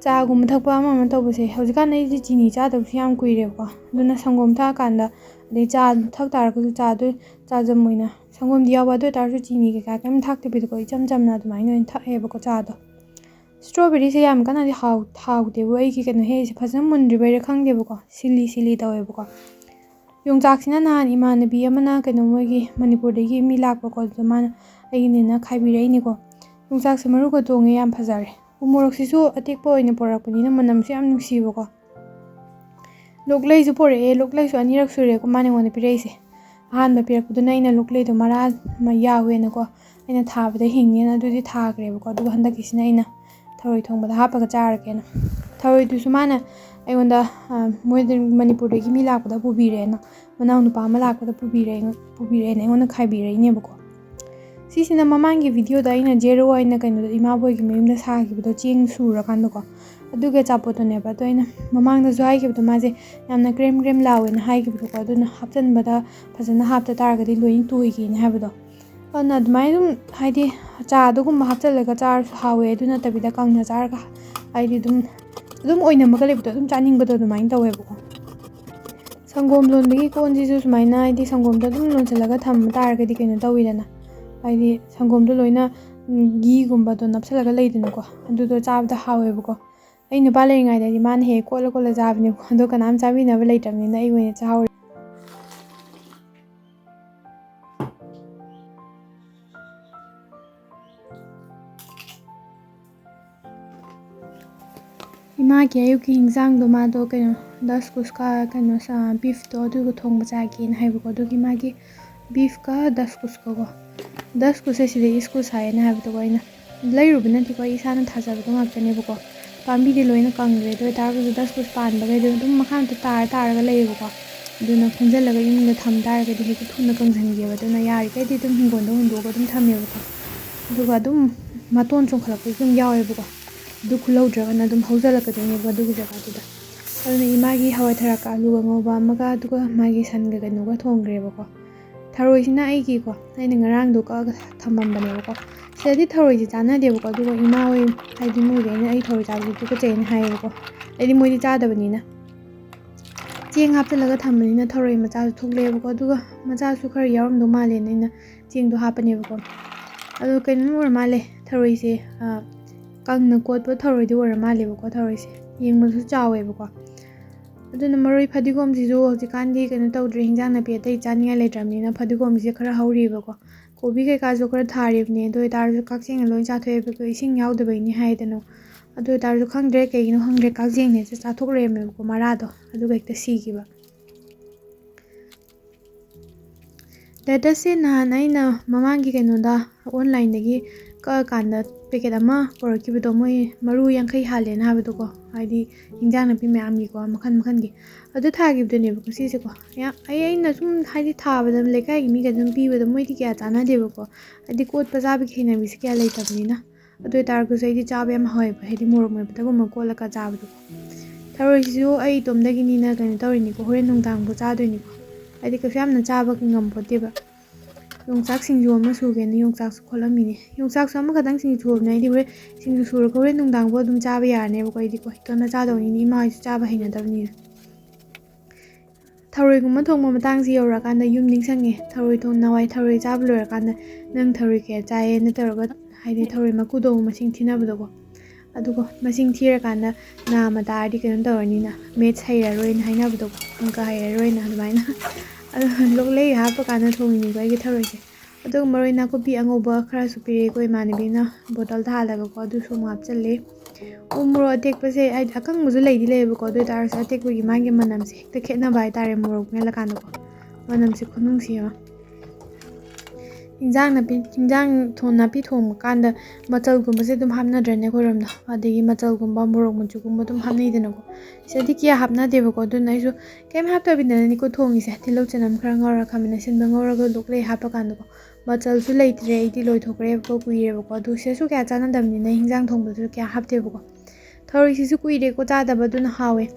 ꯆꯥꯒꯨꯝꯕ ꯊꯛꯄ ꯑꯃ ꯑꯃ ꯇꯧꯕꯁꯦ, ꯍꯧꯖꯤꯛꯀꯥꯟ ꯑꯩꯁꯦ ꯆꯤꯅꯤ ꯆꯥꯗꯕꯁꯨ ꯌꯥꯝ ꯀꯨꯏꯔꯦꯕꯀꯣ꯫ ꯑꯗꯨꯅ ꯁꯪꯒꯣꯝ ꯊꯛꯑꯀꯥꯟꯗ, ꯑꯗꯩ ꯆꯥ ꯊꯛ ꯇꯥꯔꯒꯁꯨ ꯆꯥꯗꯣ ꯆꯥꯖꯝ ꯑꯣꯏꯅ, ꯁꯪꯒꯣꯝꯗꯤ ꯌꯥꯎꯕ, ꯑꯗꯨ ꯑꯣꯏꯇꯥꯔꯁꯨ ꯆꯤꯅꯤ ꯀꯩꯀꯥ ꯀꯩꯝ ꯊꯥꯛꯇꯕꯤꯗꯀꯣ, ꯏꯆꯝ ꯆꯝꯅ ꯑꯗꯨꯃꯥꯏꯅ ꯑꯣꯏꯅ ꯊꯛꯑꯦꯕꯀꯣ ꯆꯥꯗꯣ꯫ Strawberryꯁꯦ ꯌꯥꯝ ꯀꯟꯅꯗꯤ ꯍꯥꯎ-, ꯍꯥꯎꯗꯦꯕꯨ, ꯑꯩꯒꯤ ꯀꯩꯅꯣ ꯍꯦꯛꯏꯁꯦ ꯐꯖꯅ ꯃꯨꯟꯗ꯭ꯔꯤꯕꯩꯔꯥ ꯈꯪꯗꯦꯕꯀꯣ, ꯁꯤꯂꯤ ꯁꯤꯂꯤ ꯇꯧꯋꯦꯕꯀꯣ꯫ ꯌꯣꯡꯆꯥꯛꯁꯤꯅ ꯅꯍꯥꯟ ꯏꯃꯥꯟꯅꯕꯤ ꯑꯃꯅ, ꯀꯩꯅꯣ, ꯃꯣꯏꯒꯤ ꯃꯅꯤꯄꯨꯔꯗꯒꯤ ꯃꯤ ꯂꯥꯛꯄꯀꯣ, ꯑꯗꯨꯗ ꯃꯥꯅ, ꯑꯩꯒꯤꯅꯦꯅ ꯈꯥꯏꯕꯤꯔꯛꯏꯅꯤꯀꯣ꯫ ꯌꯣꯡꯆꯥꯛꯁꯦ ꯃꯔꯨꯒ ꯇꯣꯡꯉꯦ, ꯌꯥꯝ ꯐꯖꯔꯦ꯫ ꯎ ꯃꯣꯔꯣꯛꯁꯤꯁꯨ ꯑꯇꯦꯛꯄ ꯑꯣꯏꯅ ꯄꯨꯔꯛꯄꯅꯤꯅ ꯃꯅꯝꯁꯨ ꯌꯥꯝ ꯅꯨꯡꯁꯤꯕꯀꯣ꯫ ꯂꯣꯛꯂꯩꯁꯨ ꯄꯨꯔꯛꯑꯦ, ꯂꯣꯛꯂꯩꯁꯨ ꯑꯅꯤꯔꯛ ꯁꯨꯔꯦꯀꯣ ꯃꯥꯅ ꯑꯩꯉꯣꯟꯗ ꯄꯤꯔꯛꯏꯁꯦ꯫ ꯑꯍꯥꯟꯕ ꯄꯤꯔꯛꯄꯗꯨꯅ ꯑꯩꯅ ꯂꯣꯛꯂꯩꯗꯣ ꯃꯔꯥ ꯑꯃ ꯌꯥꯎꯋꯦꯅꯀꯣ, ꯑꯩꯅ ꯊꯥꯕꯗ ꯍꯤꯡꯉꯦꯅ ꯑꯗꯨꯗꯤ ꯊꯥꯈ꯭ꯔꯦꯕꯀꯣ꯫ ꯑꯗꯨꯒ ꯍꯟꯗꯛꯀꯤꯁꯤꯅ ꯑꯩꯅ ꯊꯔꯣꯏ ꯊꯣꯡꯕꯗ ꯍꯥꯞꯄꯒ ꯆꯥꯔꯒꯦꯅ꯫ ꯊꯔꯣꯏꯗꯨꯁꯨ ꯃꯥꯅ ꯑꯩꯉꯣꯟꯗ, ꯑ, ꯃꯣꯏꯗ ꯃꯅꯤꯄꯨꯔꯗꯒꯤ ꯃꯤ ꯂꯥꯛꯄꯗ ꯄꯨꯕꯤꯔꯦꯅ, ꯃꯅꯥꯎ ꯅꯨꯄꯥ ꯑꯃ ꯂꯥꯛꯄꯗ ꯄꯨꯕꯤꯔꯦ, ꯄꯨꯕꯤꯔꯦꯅ ꯑꯩꯉꯣꯟꯗ ꯈꯥꯏꯕꯤꯔꯛꯏꯅꯦꯕꯀꯣ꯫ ꯁꯤꯁꯤꯅ ꯃꯃꯥꯡꯒꯤ videoꯗ ꯑꯩꯅ ꯖꯦꯔꯣ ꯑꯣꯏꯅ ꯀꯩꯅꯣꯗ ꯏꯃꯥꯕꯣꯏꯒꯤ ꯃꯌꯨꯝꯗ ꯁꯥꯈꯤꯕꯗꯣ, ꯆꯦꯡ ꯁꯨꯔꯀꯥꯟꯗꯀꯣ, ꯑꯗꯨꯒꯤ ꯑꯆꯥꯄꯣꯠꯇꯨꯅꯦꯕ꯫ ꯑꯗꯣ ꯑꯩꯅ ꯃꯃꯥꯡꯗꯁꯨ ꯍꯥꯏꯈꯤꯕꯗꯣ, ꯃꯥꯁꯦ ꯌꯥꯝꯅ ꯀ꯭ꯔꯦꯝ ꯀ꯭ꯔꯦꯝ ꯂꯥꯎꯋꯦꯅ ꯍꯥꯏꯈꯤꯕꯗꯣꯀꯣ, ꯑꯗꯨꯅ ꯍꯥꯞꯆꯤꯟꯕꯗ ꯐꯖꯅ ꯍꯥꯞꯇ ꯇꯥꯔꯒꯗꯤ ꯂꯣꯏꯅ ꯇꯣꯏꯒꯤꯅ ꯍꯥꯏꯕꯗꯣ꯫ ꯑꯗꯨꯅ ꯑꯗꯨꯃꯥꯏꯅ ꯑꯗꯨꯝ, ꯍꯥꯏꯗꯤ, ꯆꯥ ꯑꯗꯨꯒꯨꯝꯕ ꯍꯥꯞꯆꯤꯜꯂꯒ ꯆꯥꯔꯁꯨ ꯍꯥꯎꯋꯦ, ꯑꯗꯨ ꯅꯠꯇꯕꯤꯗ ꯀꯪꯅ ꯆꯥꯔꯒ, ꯍꯥꯏꯗꯤ, ꯑꯗꯨꯝ, ꯑꯗꯨꯝ ꯑꯣꯏꯅꯝꯃꯒ ꯂꯩꯕꯗꯣ, ꯑꯗꯨꯝ ꯆꯥꯅꯤꯡꯕꯗꯣ ꯑꯗꯨꯃꯥꯏꯅ ꯇꯧꯋꯦꯕꯀꯣ꯫ ꯁꯪꯒꯣꯝ ꯂꯣꯟꯕꯒꯤ ꯀꯣꯟꯁꯤꯁꯨ ꯁꯨꯃꯥꯏꯅ, ꯍꯥꯏꯗꯤ, ꯁꯪꯒꯣꯝꯗꯣ ꯑꯗꯨꯝ ꯂꯣꯟꯁꯤꯜꯂꯒ ꯊꯝꯕ ꯇꯥꯔꯒꯗꯤ ꯀꯩꯅꯣ ꯇꯧꯋꯤꯗꯅ, ꯍꯥꯏꯗꯤ, ꯁꯪꯒꯣꯝꯗꯣ ꯂꯣꯏꯅ, ꯎꯝ, ꯘꯤꯒꯨꯝꯕꯗꯣ ꯅꯞꯁꯤꯜꯂꯒ ꯂꯩꯗꯅꯀꯣ, ꯑꯗꯨꯗꯣ ꯆꯥꯕꯗ ꯍꯥꯎꯋꯦꯕꯀꯣ꯫ ꯑꯩ ꯅꯨꯄꯥ ꯂꯩꯔꯤꯉꯩꯗꯗꯤ ꯃꯥꯅ ꯍꯦꯛ ꯀꯣꯠꯂ ꯀꯣꯠꯂ ꯆꯥꯕꯅꯦꯕꯀꯣ, ꯑꯗꯣ ꯀꯅꯥꯝ ꯆꯥꯕꯤꯅꯕ ꯂꯩꯇ꯭ꯔꯕꯅꯤꯅ ꯑꯩ ꯑꯣꯏꯅ ꯆꯥꯍꯧꯔꯦ꯫ ꯏꯃꯥꯒꯤ ꯑꯌꯨꯛꯀꯤ ꯍꯤꯟꯖꯥꯡꯗꯣ, ꯃꯥꯗꯣ ꯀꯩꯅꯣ, ꯗꯁ ꯀꯨꯁꯀꯥ, ꯀꯩꯅꯣ, ꯁꯥ-, beefꯇꯣ ꯑꯗꯨꯒ ꯊꯣꯡꯕ ꯆꯥꯒꯦꯅ ꯍꯥꯏꯕꯀꯣ꯫ ꯑꯗꯨꯒꯤ ꯃꯥꯒꯤ ꯕꯤꯐꯀ ꯗꯁꯀꯨꯁꯀꯀꯣ꯫ ꯗꯁꯀꯨꯁꯁꯦ ꯁꯤꯗ ꯏꯁꯀꯨꯁ ꯍꯥꯏꯌꯦꯅ ꯍꯥꯏꯕꯗꯣꯀꯣ ꯑꯩꯅ꯫ ꯂꯩꯔꯨꯕ ꯅꯠꯇꯦꯀꯣ, ꯑꯩ ꯏꯁꯥꯅ ꯊꯥꯖꯕꯗꯣ ꯉꯥꯛꯇꯅꯦꯕꯀꯣ꯫ ꯄꯥꯝꯕꯤꯗꯤ ꯂꯣꯏꯅ ꯀꯪꯈ꯭ꯔꯦ, ꯑꯗꯨ ꯑꯣꯏꯇꯥꯔꯒꯁꯨ ꯗꯁꯀꯨꯁ ꯄꯥꯟꯕꯈꯩꯗꯣ ꯑꯗꯨꯝ ꯃꯈꯥ ꯃꯊꯛ ꯇꯥꯔ ꯇꯥꯔꯒ ꯂꯩꯌꯦꯕꯀꯣ꯫ ꯑꯗꯨꯅ ꯈꯨꯟꯖꯤꯜꯂꯒ ꯏꯃꯨꯡꯗ ꯊꯝ ꯇꯥꯔꯒꯗꯤ ꯍꯦꯛꯇ ꯊꯨꯅ ꯀꯪꯁꯤꯟꯈꯤꯑꯕ꯫ ꯑꯗꯨꯅ ꯌꯥꯔꯤꯈꯩꯗꯤ ꯑꯗꯨꯝ ꯍꯤꯡꯒꯣꯜꯗ ꯍꯨꯟꯗꯣꯛꯑꯒ ꯑꯗꯨꯝ ꯊꯝꯃꯦꯕꯀꯣ꯫ ꯑꯗꯨꯒ ꯑꯗꯨꯝ ꯃꯇꯣꯟ ꯆꯣꯡꯈꯠꯂꯛꯄꯁꯨ ꯑꯗꯨꯝ ꯌꯥꯎꯋꯦꯕꯀꯣ꯫ ꯑꯗꯨ ꯈꯨꯜꯍꯧꯗ꯭ꯔꯒꯅ ꯑꯗꯨꯝ ꯍꯧꯖꯤꯜꯂꯛꯀꯗꯣꯏꯅꯦꯕ ꯑꯗꯨꯒꯤ ꯖꯒꯥꯗꯨꯗ꯫ ꯑꯗꯨꯅ ꯏꯃꯥꯒꯤ ꯍꯋꯥꯏ ꯊꯔꯥꯛꯀ ꯑꯂꯨꯒ ꯉꯧꯕ ꯑꯃꯒ, ꯑꯗꯨꯒ ꯃꯥꯒꯤ ꯁꯟꯒ ꯀꯩꯅꯣꯒ ꯊꯣꯡꯈ꯭ꯔꯦꯕꯀꯣ꯫ ꯊꯔꯣꯏꯁꯤꯅ ꯑꯩꯒꯤꯀꯣ, ꯑꯩꯅ ꯉꯔꯥꯡꯗꯣ ꯀꯛꯑꯒ ꯊꯝꯃꯝꯕꯅꯦꯕꯀꯣ꯫ ꯁꯤꯗꯗꯤ ꯊꯔꯣꯏꯁꯦ ꯆꯥꯟꯅꯗꯦꯕꯀꯣ, ꯑꯗꯨꯒ ꯏꯃꯥ ꯍꯣꯏ, ꯍꯥꯏꯗꯤ ꯃꯣꯏꯒꯤ ꯑꯩꯅ ꯑꯩ ꯊꯔꯣꯏ ꯆꯥꯕꯁꯦ ꯇꯨꯀꯠꯆꯩꯅ ꯍꯥꯏꯌꯦꯕꯀꯣ꯫ ꯑꯩꯗꯤ ꯃꯣꯏꯗꯤ ꯆꯥꯗꯕꯅꯤꯅ꯫ ꯆꯦꯡ ꯍꯥꯞꯆꯤꯜꯂꯒ ꯊꯝꯕꯅꯤꯅ ꯊꯔꯣꯏ ꯃꯆꯥꯁꯨ ꯊꯣꯛꯂꯛꯑꯦꯕꯀꯣ, ꯑꯗꯨꯒ ꯃꯆꯥꯁꯨ ꯈꯔ ꯌꯥꯎꯔꯝꯗꯧ ꯃꯥꯜꯂꯦꯅ ꯑꯩꯅ ꯆꯦꯡꯗꯣ ꯍꯥꯞꯄꯅꯦꯕꯀꯣ꯫ ꯑꯗꯣ ꯀꯩꯅꯣꯝ ꯑꯣꯏꯔ ꯃꯥꯜꯂꯦ, ꯊꯔꯣꯏꯁꯦ, ꯑ, ꯀꯪꯅ ꯀꯣꯠꯄ ꯊꯔꯣꯏꯗꯤ ꯑꯣꯏꯔ ꯃꯥꯜꯂꯦꯕꯀꯣ, ꯊꯔꯣꯏꯁꯦ꯫ ꯌꯦꯡꯕꯗꯁꯨ ꯆꯥꯎꯋꯦꯕꯀꯣ꯫ ꯑꯗꯨꯅ ꯃꯔꯣꯏ ꯐꯗꯤꯒꯣꯝꯁꯤꯁꯨ ꯍꯧꯖꯤꯛꯀꯥꯟꯗꯤ ꯀꯩꯅꯣ ꯇꯧꯗ꯭ꯔꯦ, ꯍꯤꯟꯖꯥꯡ ꯅꯥꯄꯤ ꯑꯇꯩ ꯆꯥꯅꯤꯡꯉꯥꯏ ꯂꯩꯇ꯭ꯔꯕꯅꯤꯅ ꯐꯗꯤꯒꯣꯝꯁꯦ ꯈꯔ ꯍꯧꯔꯤꯕꯀꯣ꯫ ꯀꯣꯕꯤ ꯀꯩꯀꯥꯁꯨ ꯈꯔ ꯊꯥꯔꯤꯕꯅꯦ, ꯑꯗꯨ ꯑꯣꯏꯇꯥꯔꯁꯨ ꯀꯛꯆꯦꯡꯅ ꯂꯣꯏ ꯆꯥꯊꯣꯛꯑꯦꯕꯀꯣ, ꯏꯁꯤꯡ ꯌꯥꯎꯗꯕꯩꯅꯦ ꯍꯥꯏꯗꯅ꯫ ꯑꯗꯨ ꯑꯣꯏꯇꯥꯔꯁꯨ ꯈꯪꯗ꯭ꯔꯦ, ꯀꯩꯒꯤꯅꯣ ꯈꯪꯗ꯭ꯔꯦ, ꯀꯛꯆꯦꯡꯅ ꯍꯦꯛꯇ ꯆꯥꯊꯣꯛ ꯂꯩꯔꯝꯃꯦꯕꯀꯣ, ꯃꯔꯥꯗꯣ, ꯑꯗꯨꯒ ꯍꯦꯛꯇ ꯁꯤꯈꯤꯕ꯫ ꯂꯦꯇꯁꯁꯦ ꯅꯍꯥꯟ ꯑꯩꯅ ꯃꯃꯥꯡꯒꯤ ꯀꯩꯅꯣꯗ, ꯑꯣꯟꯂꯥꯏꯟꯗꯒꯤ ꯀꯛꯑꯀꯥꯟꯗ ꯄꯦꯀꯦꯠ ꯑꯃ ꯄꯨꯔꯛꯈꯤꯕꯗꯣ, ꯃꯣꯏ ꯃꯔꯨ ꯌꯥꯡꯈꯩ ꯍꯥꯜꯂꯦꯅ ꯍꯥꯏꯕꯗꯣꯀꯣ, ꯍꯥꯏꯗꯤ ꯍꯤꯟꯖꯥꯡ ꯅꯥꯄꯤ ꯃꯌꯥꯝꯒꯤꯀꯣ, ꯃꯈꯜ ꯃꯈꯜꯒꯤ꯫ ꯑꯗꯨ ꯊꯥꯈꯤꯕꯗꯨꯅꯦꯕꯀꯣ ꯁꯤꯁꯦꯀꯣ꯫ ꯌꯥ-, ꯑꯩ, ꯑꯩꯅ ꯁꯨꯝ ꯍꯥꯏꯗꯤ ꯊꯥꯕꯗ ꯂꯩꯀꯥꯏꯒꯤ ꯃꯤꯒ ꯑꯗꯨꯝ ꯄꯤꯕꯗꯣ ꯃꯣꯏꯗꯤ ꯀꯌꯥ ꯆꯥꯟꯅꯗꯦꯕꯀꯣ, ꯍꯥꯏꯗꯤ ꯀꯣꯠꯄ ꯆꯥꯕꯒꯤ ꯍꯩꯅꯕꯤꯁꯦ ꯀꯌꯥ ꯂꯩꯇꯕꯅꯤꯅ꯫ ꯑꯗꯨ ꯑꯣꯏꯇꯥꯔꯒꯁꯨ ꯑꯩꯗꯤ ꯆꯥꯕ ꯌꯥꯝ ꯍꯥꯎꯋꯦꯕ, ꯍꯥꯏꯗꯤ ꯃꯣꯔꯣꯛ ꯃꯦꯠꯄꯗꯒꯨꯝꯕ ꯀꯣꯠꯂꯒ ꯆꯥꯕꯗꯣ꯫ ꯊꯔꯣꯏꯁꯤꯁꯨ ꯑꯩ ꯏꯇꯣꯝꯗꯒꯤꯅꯤꯅ ꯀꯩꯅꯣ ꯇꯧꯔꯤꯅꯤꯀꯣ, ꯍꯣꯔꯦꯟ ꯅꯨꯡꯗꯥꯡꯕꯨ ꯆꯥꯗꯣꯏꯅꯤꯀꯣ꯫ ꯍꯥꯏꯗꯤ ꯀꯩꯁꯨ ꯌꯥꯝꯅ ꯆꯥꯕ ꯉꯝꯄꯣꯠꯇꯦꯕ꯫ ꯌꯣꯡꯆꯥꯛ ꯁꯤꯡꯖꯨ ꯑꯃ ꯁꯨꯒꯦꯅ ꯌꯣꯡꯆꯥꯛꯁꯨ ꯈꯣꯠꯂꯝꯃꯤꯅꯦ꯫ ꯌꯣꯡꯆꯥꯛꯁꯨ ꯑꯃꯈꯛꯇꯪ ꯁꯤꯡꯖꯨ ꯁꯨꯕꯅꯦ꯫ ꯑꯩꯗꯤ ꯍꯣꯔꯦꯟ ꯁꯤꯡꯖꯨ ꯁꯨꯔꯒ ꯍꯣꯔꯦꯟ ꯅꯨꯡꯗꯥꯡꯕꯨ ꯑꯗꯨꯝ ꯆꯥꯕ ꯌꯥꯔꯅꯦꯕꯀꯣ꯫ ꯑꯩꯗꯤꯀꯣ ꯏꯇꯣꯝꯇ ꯆꯥꯗꯧꯅꯤꯅ, ꯏꯃꯥ ꯍꯣꯏꯁꯨ ꯆꯥꯕ ꯍꯩꯅꯗꯕꯅꯤꯅ꯫ ꯊꯔꯣꯏꯒꯨꯝꯕ ꯊꯣꯡꯕ ꯃꯇꯥꯡꯁꯤ ꯌꯧꯔꯛꯑꯀꯥꯟꯗ ꯌꯨꯝ ꯅꯤꯡꯁꯤꯡꯉꯦ꯫ ꯊꯔꯣꯏ ꯊꯣꯡ-, ꯅꯍꯥꯟꯋꯥꯏ ꯊꯔꯣꯏ ꯆꯥꯕ ꯂꯣꯏꯔꯀꯥꯟꯗ "ꯅꯪ ꯊꯔꯣꯏ ꯀꯌꯥ ꯆꯥꯏꯌꯦꯅ" ꯇꯧꯔꯒ, ꯍꯥꯏꯗꯤ ꯊꯔꯣꯏ ꯃꯀꯨꯗꯣ ꯃꯁꯤꯡ ꯊꯤꯅꯕꯗꯣꯀꯣ꯫ ꯑꯗꯨꯒ ꯃꯁꯤꯡ ꯊꯤꯔꯀꯥꯟꯗ ꯅꯥꯝꯃ ꯇꯥꯔꯗꯤ ꯀꯩꯅꯣ ꯇꯧꯔꯅꯤꯅ, ꯃꯦꯠꯁ ꯍꯩꯔꯔꯣꯏꯅ ꯍꯥꯏꯅꯕꯗꯣꯀꯣ, ꯑꯪꯀ ꯍꯩꯔꯔꯣꯏꯅ ꯑꯗꯨꯃꯥꯏꯅ꯫ ꯑꯗꯣ ꯂꯣꯛꯂꯩ ꯍꯥꯞꯄꯀꯥꯟꯗ ꯊꯣꯡꯉꯤꯅꯤꯀꯣ ꯑꯩꯒꯤ ꯊꯔꯣꯏꯁꯦ꯫ ꯑꯗꯨꯒ ꯃꯔꯣꯏ ꯅꯥꯀꯨꯞꯄꯤ ꯑꯉꯧꯕ ꯈꯔꯁꯨ ꯄꯤꯔꯛꯑꯦꯀꯣ ꯏꯃꯥꯟꯅꯕꯤꯅ, ꯕꯣꯇꯜ ꯊꯥꯜꯂꯒꯀꯣ, ꯑꯗꯨꯁꯨ ꯑꯃꯨꯛ ꯍꯥꯞꯆꯤꯜꯂꯦ꯫ ꯎ ꯃꯣꯔꯣꯛ ꯑꯇꯦꯛꯄꯁꯦ, ꯍꯥꯏꯗꯤ ꯑꯀꯪꯕꯁꯨ ꯂꯩꯗꯤ ꯂꯩꯌꯦꯕꯀꯣ, ꯑꯗꯨ ꯑꯣꯏꯇꯥꯔꯁꯨ ꯑꯇꯦꯛꯄꯒꯤ ꯃꯥꯒꯤ ꯃꯅꯝꯁꯦ ꯍꯦꯛꯇ ꯈꯦꯠꯅꯕ ꯍꯥꯏꯇꯥꯔꯦ, ꯃꯣꯔꯣꯛ ꯃꯦꯠꯂꯀꯥꯟꯗꯀꯣ꯫ ꯃꯅꯝꯁꯦ ꯈꯨꯅꯨꯡꯁꯤ ꯑꯃ꯫ ꯏꯟꯖꯥꯡ ꯅꯥꯄꯤ, ꯏꯟꯖꯥꯡ ꯊꯣꯡ-, ꯅꯥꯄꯤ ꯊꯣꯡꯕ ꯀꯥꯟꯗ ꯃꯆꯜꯒꯨꯝꯕꯁꯦ ꯑꯗꯨꯝ ꯍꯥꯞꯅꯗ꯭ꯔꯅꯦ ꯑꯩꯈꯣꯏꯔꯣꯝꯗ? ꯑꯗꯒꯤ ꯃꯆꯜꯒꯨꯝꯕ, ꯃꯣꯔꯣꯛ ꯃꯆꯨꯒꯨꯝꯕ ꯑꯗꯨꯝ ꯍꯥꯞꯅꯩꯗꯅꯀꯣ꯫ ꯁꯤꯗꯗꯤ ꯀꯌꯥ ꯍꯥꯞꯅꯗꯦꯕꯀꯣ, ꯑꯗꯨꯅ ꯑꯩꯁꯨ ꯀꯩꯝ ꯍꯥꯞꯇꯕꯤꯗꯅꯅꯤꯀꯣ ꯊꯣꯡꯉꯤꯁꯦ꯫ ꯇꯤꯜꯍꯧ ꯆꯅꯝ ꯈꯔ ꯉꯧꯔ, ꯈꯥꯃꯦꯟ ꯑꯁꯤꯟꯕ ꯉꯧꯔꯒ ꯂꯣꯛꯂꯩ ꯍꯥꯞꯄ ꯀꯥꯟꯗꯀꯣ꯫ ꯃꯆꯜꯁꯨ ꯂꯩꯇ꯭ꯔꯦ, ꯑꯩꯗꯤ ꯂꯣꯏꯊꯣꯛꯈ꯭ꯔꯦꯕꯀꯣ, ꯀꯨꯏꯔꯦꯕꯀꯣ꯫ ꯑꯗꯨ ꯁꯤꯗꯁꯨ ꯀꯌꯥ ꯆꯥꯟꯅꯗꯕꯅꯤꯅ ꯍꯤꯟꯖꯥꯡ ꯊꯣꯡꯕꯗꯁꯨ ꯀꯌꯥ ꯍꯥꯞꯇꯦꯕꯀꯣ꯫ ꯊꯔꯣꯏꯁꯤꯁꯨ ꯀꯨꯏꯔꯦꯀꯣ ꯆꯥꯗꯕ, ꯑꯗꯨꯅ ꯍꯥꯎꯋꯦ꯫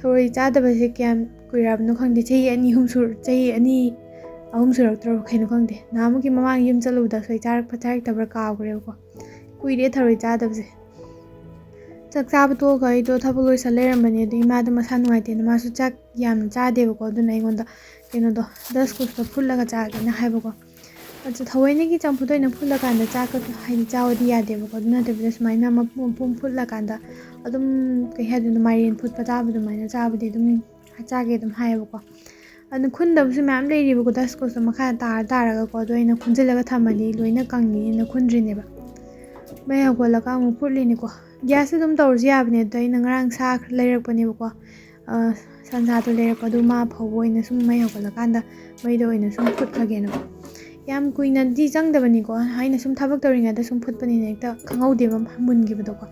ꯊꯔꯣꯏ ꯆꯥꯗꯕꯁꯦ ꯀꯌꯥꯝ ꯀꯨꯏꯔꯕꯅꯣ ꯈꯪꯗꯦ, ꯆꯍꯤ ꯑꯅꯤ ꯑꯍꯨꯝ ꯁꯨꯔ-, ꯆꯍꯤ ꯑꯅꯤ ꯑꯍꯨꯝ ꯁꯨꯔꯛꯇ꯭ꯔꯕ ꯀꯩꯅꯣ ꯈꯪꯗꯦ꯫ ꯅꯍꯥꯟꯃꯨꯛꯀꯤ ꯃꯃꯥꯡ ꯌꯨꯝ ꯆꯠꯂꯨꯕꯗ ꯊꯔꯣꯏ ꯆꯥꯔꯛꯄ ꯆꯥꯔꯛꯇꯕ꯭ꯔꯥ ꯀꯥꯎꯈ꯭ꯔꯦꯕꯀꯣ꯫ ꯀꯨꯏꯔꯦ ꯊꯔꯣꯏ ꯆꯥꯗꯕꯁꯦ꯫ ꯆꯥꯛ ꯆꯥꯕ ꯇꯣꯛꯑꯒ ꯑꯩꯗꯣ ꯊꯕꯛ ꯂꯣꯏꯁꯜ ꯂꯩꯔꯝꯕꯅꯦ, ꯑꯗꯨ ꯏꯃꯥꯗꯣ ꯃꯁꯥ ꯅꯨꯡꯉꯥꯏꯇꯦꯅ ꯃꯥꯁꯨ ꯆꯥꯛ ꯌꯥꯝꯅ ꯆꯥꯗꯦꯕꯀꯣ꯫ ꯑꯗꯨꯅ ꯑꯩꯉꯣꯟꯗ ꯀꯩꯅꯣꯗꯣ, ꯗꯁꯀꯨꯁꯇꯣ ꯐꯨꯠꯂꯒ ꯆꯥꯒꯦꯅ ꯍꯥꯏꯕꯀꯣ꯫ ꯑꯗꯨ ꯊꯑꯣꯏꯅꯒꯤ ꯆꯝꯐꯨꯠ ꯑꯣꯏꯅ ꯐꯨꯠꯂꯀꯥꯟꯗ ꯆꯥꯛꯀ ꯍꯥꯏꯗꯤ ꯆꯥꯕꯗꯤ ꯌꯥꯗꯦꯕꯀꯣ꯫ ꯑꯗꯨ ꯅꯠꯇꯕꯤꯗ ꯁꯨꯃꯥꯏꯅ ꯃꯄꯨꯝ ꯃꯄꯨꯝ ꯐꯨꯠꯂꯀꯥꯟꯗ ꯑꯗꯨꯝ, ꯀꯩ ꯍꯥꯏꯗꯣꯏꯅꯣ, ꯃꯥꯏꯔꯦꯟ ꯐꯨꯠꯄ ꯆꯥꯕ ꯑꯗꯨꯃꯥꯏꯅ ꯆꯥꯕꯗꯤ ꯑꯗꯨꯝ ꯆꯥꯒꯦ ꯑꯗꯨꯝ ꯍꯥꯏꯌꯦꯕꯀꯣ꯫ ꯑꯗꯨꯅ ꯈꯨꯟꯗꯕꯁꯨ ꯃꯌꯥꯝ ꯂꯩꯔꯤꯕꯀꯣ, ꯗꯁꯀꯨꯁꯇꯣ ꯃꯈꯥꯗ ꯇꯥꯔ ꯇꯥꯔꯒꯀꯣ꯫ ꯑꯗꯣ ꯑꯩꯅ ꯈꯨꯟꯖꯤꯜꯂꯒ ꯊꯝꯃꯗꯤ ꯂꯣꯏꯅ ꯀꯪꯉꯤꯅ ꯈꯨꯟꯗ꯭ꯔꯤꯅꯦꯕ꯫ ꯃꯩ ꯍꯧꯒꯠꯂꯒ ꯑꯃꯨꯛ ꯐꯨꯠꯂꯤꯅꯤꯀꯣ꯫ ꯒ꯭ꯌꯥꯁꯇ ꯑꯗꯨꯝ ꯇꯧꯔꯁꯨ ꯌꯥꯕꯅꯦ꯫ ꯑꯗꯣ ꯑꯩꯅ ꯉꯔꯥꯡ ꯁꯥ ꯈꯔ ꯂꯩꯔꯛꯄꯅꯦꯕꯀꯣ꯫ ꯑ, ꯁꯟꯁꯥꯗꯣ ꯂꯩꯔꯛꯄ, ꯑꯗꯨ ꯃꯥ ꯐꯧꯕ ꯑꯣꯏꯅ ꯁꯨꯝ ꯃꯩ ꯍꯧꯒꯠꯂꯀꯥꯟꯗ ꯃꯩꯗ ꯑꯣꯏꯅ ꯁꯨꯝ ꯐꯨꯠꯈ꯭ꯔꯒꯦꯅꯀꯣ꯫ ꯌꯥꯝ ꯀꯨꯏꯅꯗꯤ ꯆꯪꯗꯕꯅꯤꯀꯣ, ꯑꯩꯅ ꯁꯨꯝ ꯊꯕꯛ ꯇꯧꯔꯤꯉꯩꯗ ꯁꯨꯝ ꯐꯨꯠꯄꯅꯤꯅ ꯍꯦꯛꯇ ꯈꯪꯍꯧꯗꯦꯕ ꯃꯨꯟꯈꯤꯕꯗꯣꯀꯣ꯫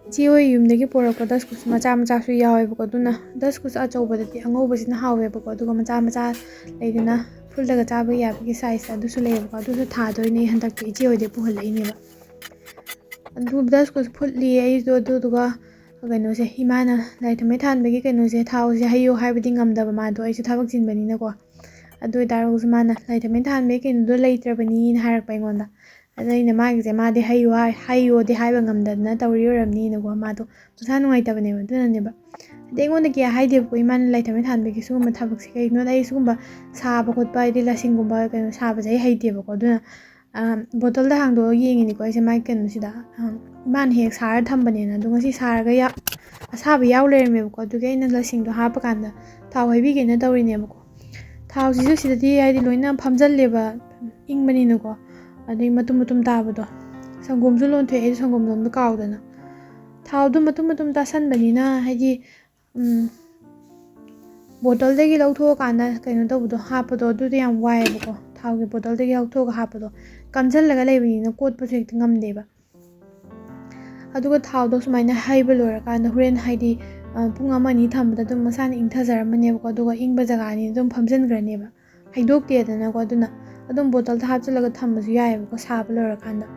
ꯏꯆꯦ ꯍꯣꯏ ꯌꯨꯝꯗꯒꯤ ꯄꯨꯔꯛꯄ ꯗꯁꯀꯨꯁ ꯃꯆꯥ ꯃꯆꯥꯁꯨ ꯌꯥꯎꯋꯦꯕꯀꯣ, ꯑꯗꯨꯅ ꯗꯁꯀꯨꯁ ꯑꯆꯧꯕꯗꯗꯤ ꯑꯉꯧꯕꯁꯤꯅ ꯍꯥꯎꯋꯦꯕꯀꯣ, ꯑꯗꯨꯒ ꯃꯆꯥ ꯃꯆꯥ ꯂꯩꯗꯅ ꯐꯨꯜꯂꯒ ꯆꯥꯕ ꯌꯥꯕꯒꯤ ꯁꯥꯏꯖ ꯑꯗꯨꯁꯨ ꯂꯩꯌꯦꯕꯀꯣ, ꯑꯗꯨꯁꯨ ꯊꯥꯗꯣꯏꯅꯦ ꯍꯟꯗꯛꯇꯤ ꯏꯆꯦ ꯍꯣꯏꯗꯒꯤ ꯄꯨꯍꯜꯂꯛꯏꯅꯦꯕ꯫ ꯑꯗꯨ ꯗꯁꯀꯨꯁ ꯐꯨꯠꯂꯤ ꯑꯩꯗꯣ, ꯑꯗꯨꯗꯨꯒ ꯀꯩꯅꯣꯁꯦ, ꯏꯃꯥꯅ ꯂꯥꯏ ꯊꯥꯎꯃꯩ ꯊꯥꯟꯕꯒꯤ ꯀꯩꯅꯣꯁꯦ, ꯊꯥꯎꯁꯦ ꯍꯩꯌꯣ ꯍꯥꯏꯕꯗꯤ ꯉꯝꯗꯕ ꯃꯥꯗꯣ, ꯑꯩꯁꯨ ꯊꯕꯛ ꯆꯤꯟꯕꯅꯤꯅꯀꯣ꯫ ꯑꯗꯨ ꯑꯣꯏꯇꯥꯔꯒꯁꯨ ꯃꯥꯅ ꯂꯥꯏ ꯊꯥꯎꯃꯩ ꯊꯥꯟꯕꯒꯤ ꯀꯩꯅꯣꯗꯣ ꯂꯩꯇ꯭ꯔꯕꯅꯤꯅ ꯍꯥꯏꯔꯛꯄ ꯑꯩꯉꯣꯟꯗ꯫ ꯑꯗ ꯑꯩꯅ ꯃꯥꯒꯤꯁꯦ ꯃꯥꯗꯤ ꯍꯩꯌꯣ ꯍꯥꯏ-, ꯍꯩꯌꯣꯗꯤ ꯍꯥꯏꯕ ꯉꯝꯗꯗꯅ ꯇꯧꯔꯤ ꯑꯣꯏꯔꯝꯅꯤꯅꯀꯣ, ꯃꯥꯗꯣ ꯃꯁꯥ ꯅꯨꯡꯉꯥꯏꯇꯕꯅꯦꯕ, ꯑꯗꯨꯅꯅꯦꯕ꯫ ꯑꯗꯩ ꯑꯩꯉꯣꯟꯗ ꯀꯌꯥ ꯍꯥꯏꯗꯦꯕꯀꯣ ꯏꯃꯥꯅ ꯂꯥꯏ ꯊꯥꯎꯃꯩ ꯊꯥꯟꯕꯒꯤ ꯁꯤꯒꯨꯝꯕ ꯊꯕꯛꯁꯦ꯫ ꯀꯩꯒꯤꯅꯣꯗ ꯑꯩ ꯁꯤꯒꯨꯝꯕ ꯁꯥꯕ ꯈꯣꯠꯄ, ꯍꯥꯏꯗꯤ ꯂꯁꯤꯡꯒꯨꯝꯕ ꯀꯩꯅꯣ ꯁꯥꯕꯁꯦ ꯑꯩ ꯍꯩꯇꯦꯕꯀꯣ꯫ ꯑꯗꯨꯅ, ꯑ, ꯕꯣꯇꯜꯗ ꯍꯥꯡꯗꯣꯛꯑꯒ ꯌꯦꯡꯉꯤꯅꯤꯀꯣ ꯑꯩꯁꯦ ꯃꯥꯒꯤ ꯀꯩꯅꯣꯁꯤꯗ꯫ ꯑ, ꯏꯃꯥꯅ ꯍꯦꯛ ꯁꯥꯔ ꯊꯝꯕꯅꯦꯅ꯫ ꯑꯗꯣ ꯉꯁꯤ ꯁꯥꯔꯒ ꯌꯥ-, ꯑꯁꯥꯕ ꯌꯥꯎ ꯂꯩꯔꯝꯃꯦꯕꯀꯣ꯫ ꯑꯗꯨꯒꯤ ꯑꯩꯅ ꯂꯁꯤꯡꯗꯣ ꯍꯥꯞꯄꯀꯥꯟꯗ ꯊꯥꯎ ꯍꯩꯕꯤꯒꯦꯅ ꯇꯧꯔꯤꯅꯦꯕꯀꯣ꯫ ꯊꯥꯎꯁꯤꯁꯨ ꯁꯤꯗꯗꯤ ꯍꯥꯏꯗꯤ ꯂꯣꯏꯅ ꯐꯝꯖꯜꯂꯦꯕ, ꯏꯪꯕꯅꯤꯅꯀꯣ꯫ ꯑꯗꯩ ꯃꯇꯨꯝ ꯃꯇꯨꯝ ꯇꯥꯕꯗꯣ꯫ ꯁꯪꯒꯣꯝꯁꯨ ꯂꯣꯟꯊꯣꯛꯑꯦ, ꯑꯩꯁꯨ ꯁꯪꯒꯣꯝ ꯂꯣꯟꯕ ꯀꯥꯎꯗꯅ꯫ ꯊꯥꯎꯗꯣ ꯃꯇꯨꯝ ꯃꯇꯨꯝ ꯇꯥꯁꯟꯕꯅꯤꯅ ꯍꯥꯏꯗꯤ, ꯎꯝ, ꯕꯣꯇꯜꯗꯒꯤ ꯂꯧꯊꯣꯛꯑꯀꯥꯟꯗ ꯀꯩꯅꯣ ꯇꯧꯕꯗꯣ, ꯍꯥꯞꯄꯗꯣ, ꯑꯗꯨꯗꯤ ꯌꯥꯝ ꯋꯥꯏꯌꯦꯕꯀꯣ꯫ ꯊꯥꯎꯒꯤ ꯕꯣꯇꯜꯗꯒꯤ ꯂꯧꯊꯣꯛꯑꯒ ꯍꯥꯞꯄꯗꯣ ꯀꯝꯁꯤꯜꯂꯒ ꯂꯩꯕꯅꯤꯅ ꯀꯣꯠꯄꯁꯨ ꯍꯦꯛꯇ ꯉꯝꯗꯦꯕ꯫ ꯑꯗꯨꯒ ꯊꯥꯎꯗꯣ ꯁꯨꯃꯥꯏꯅ ꯍꯩꯕ ꯂꯣꯏꯔꯀꯥꯟꯗ ꯍꯣꯔꯦꯟ, ꯍꯥꯏꯗꯤ, ꯑ, ꯄꯨꯡ ꯑꯃ ꯑꯅꯤ ꯊꯝꯕꯗ ꯑꯗꯨꯝ ꯃꯁꯥꯅ ꯏꯪꯊꯖꯔꯝꯃꯅꯦꯕꯀꯣ, ꯑꯗꯨꯒ ꯏꯪꯕ ꯖꯒꯥꯅꯤ ꯑꯗꯨꯝ ꯐꯝꯖꯤꯟꯈ꯭ꯔꯅꯦꯕ, ꯍꯩꯗꯣꯛꯇꯦꯗꯅꯀꯣ꯫ ꯑꯗꯨꯅ ꯑꯗꯨꯝ ꯕꯣꯇꯜꯗ ꯍꯥꯞꯆꯤꯜꯂꯒ ꯊꯝꯕꯁꯨ ꯌꯥꯏꯑꯕꯀꯣ, ꯁꯥꯕ ꯂꯣꯏꯔꯀꯥꯟꯗ꯫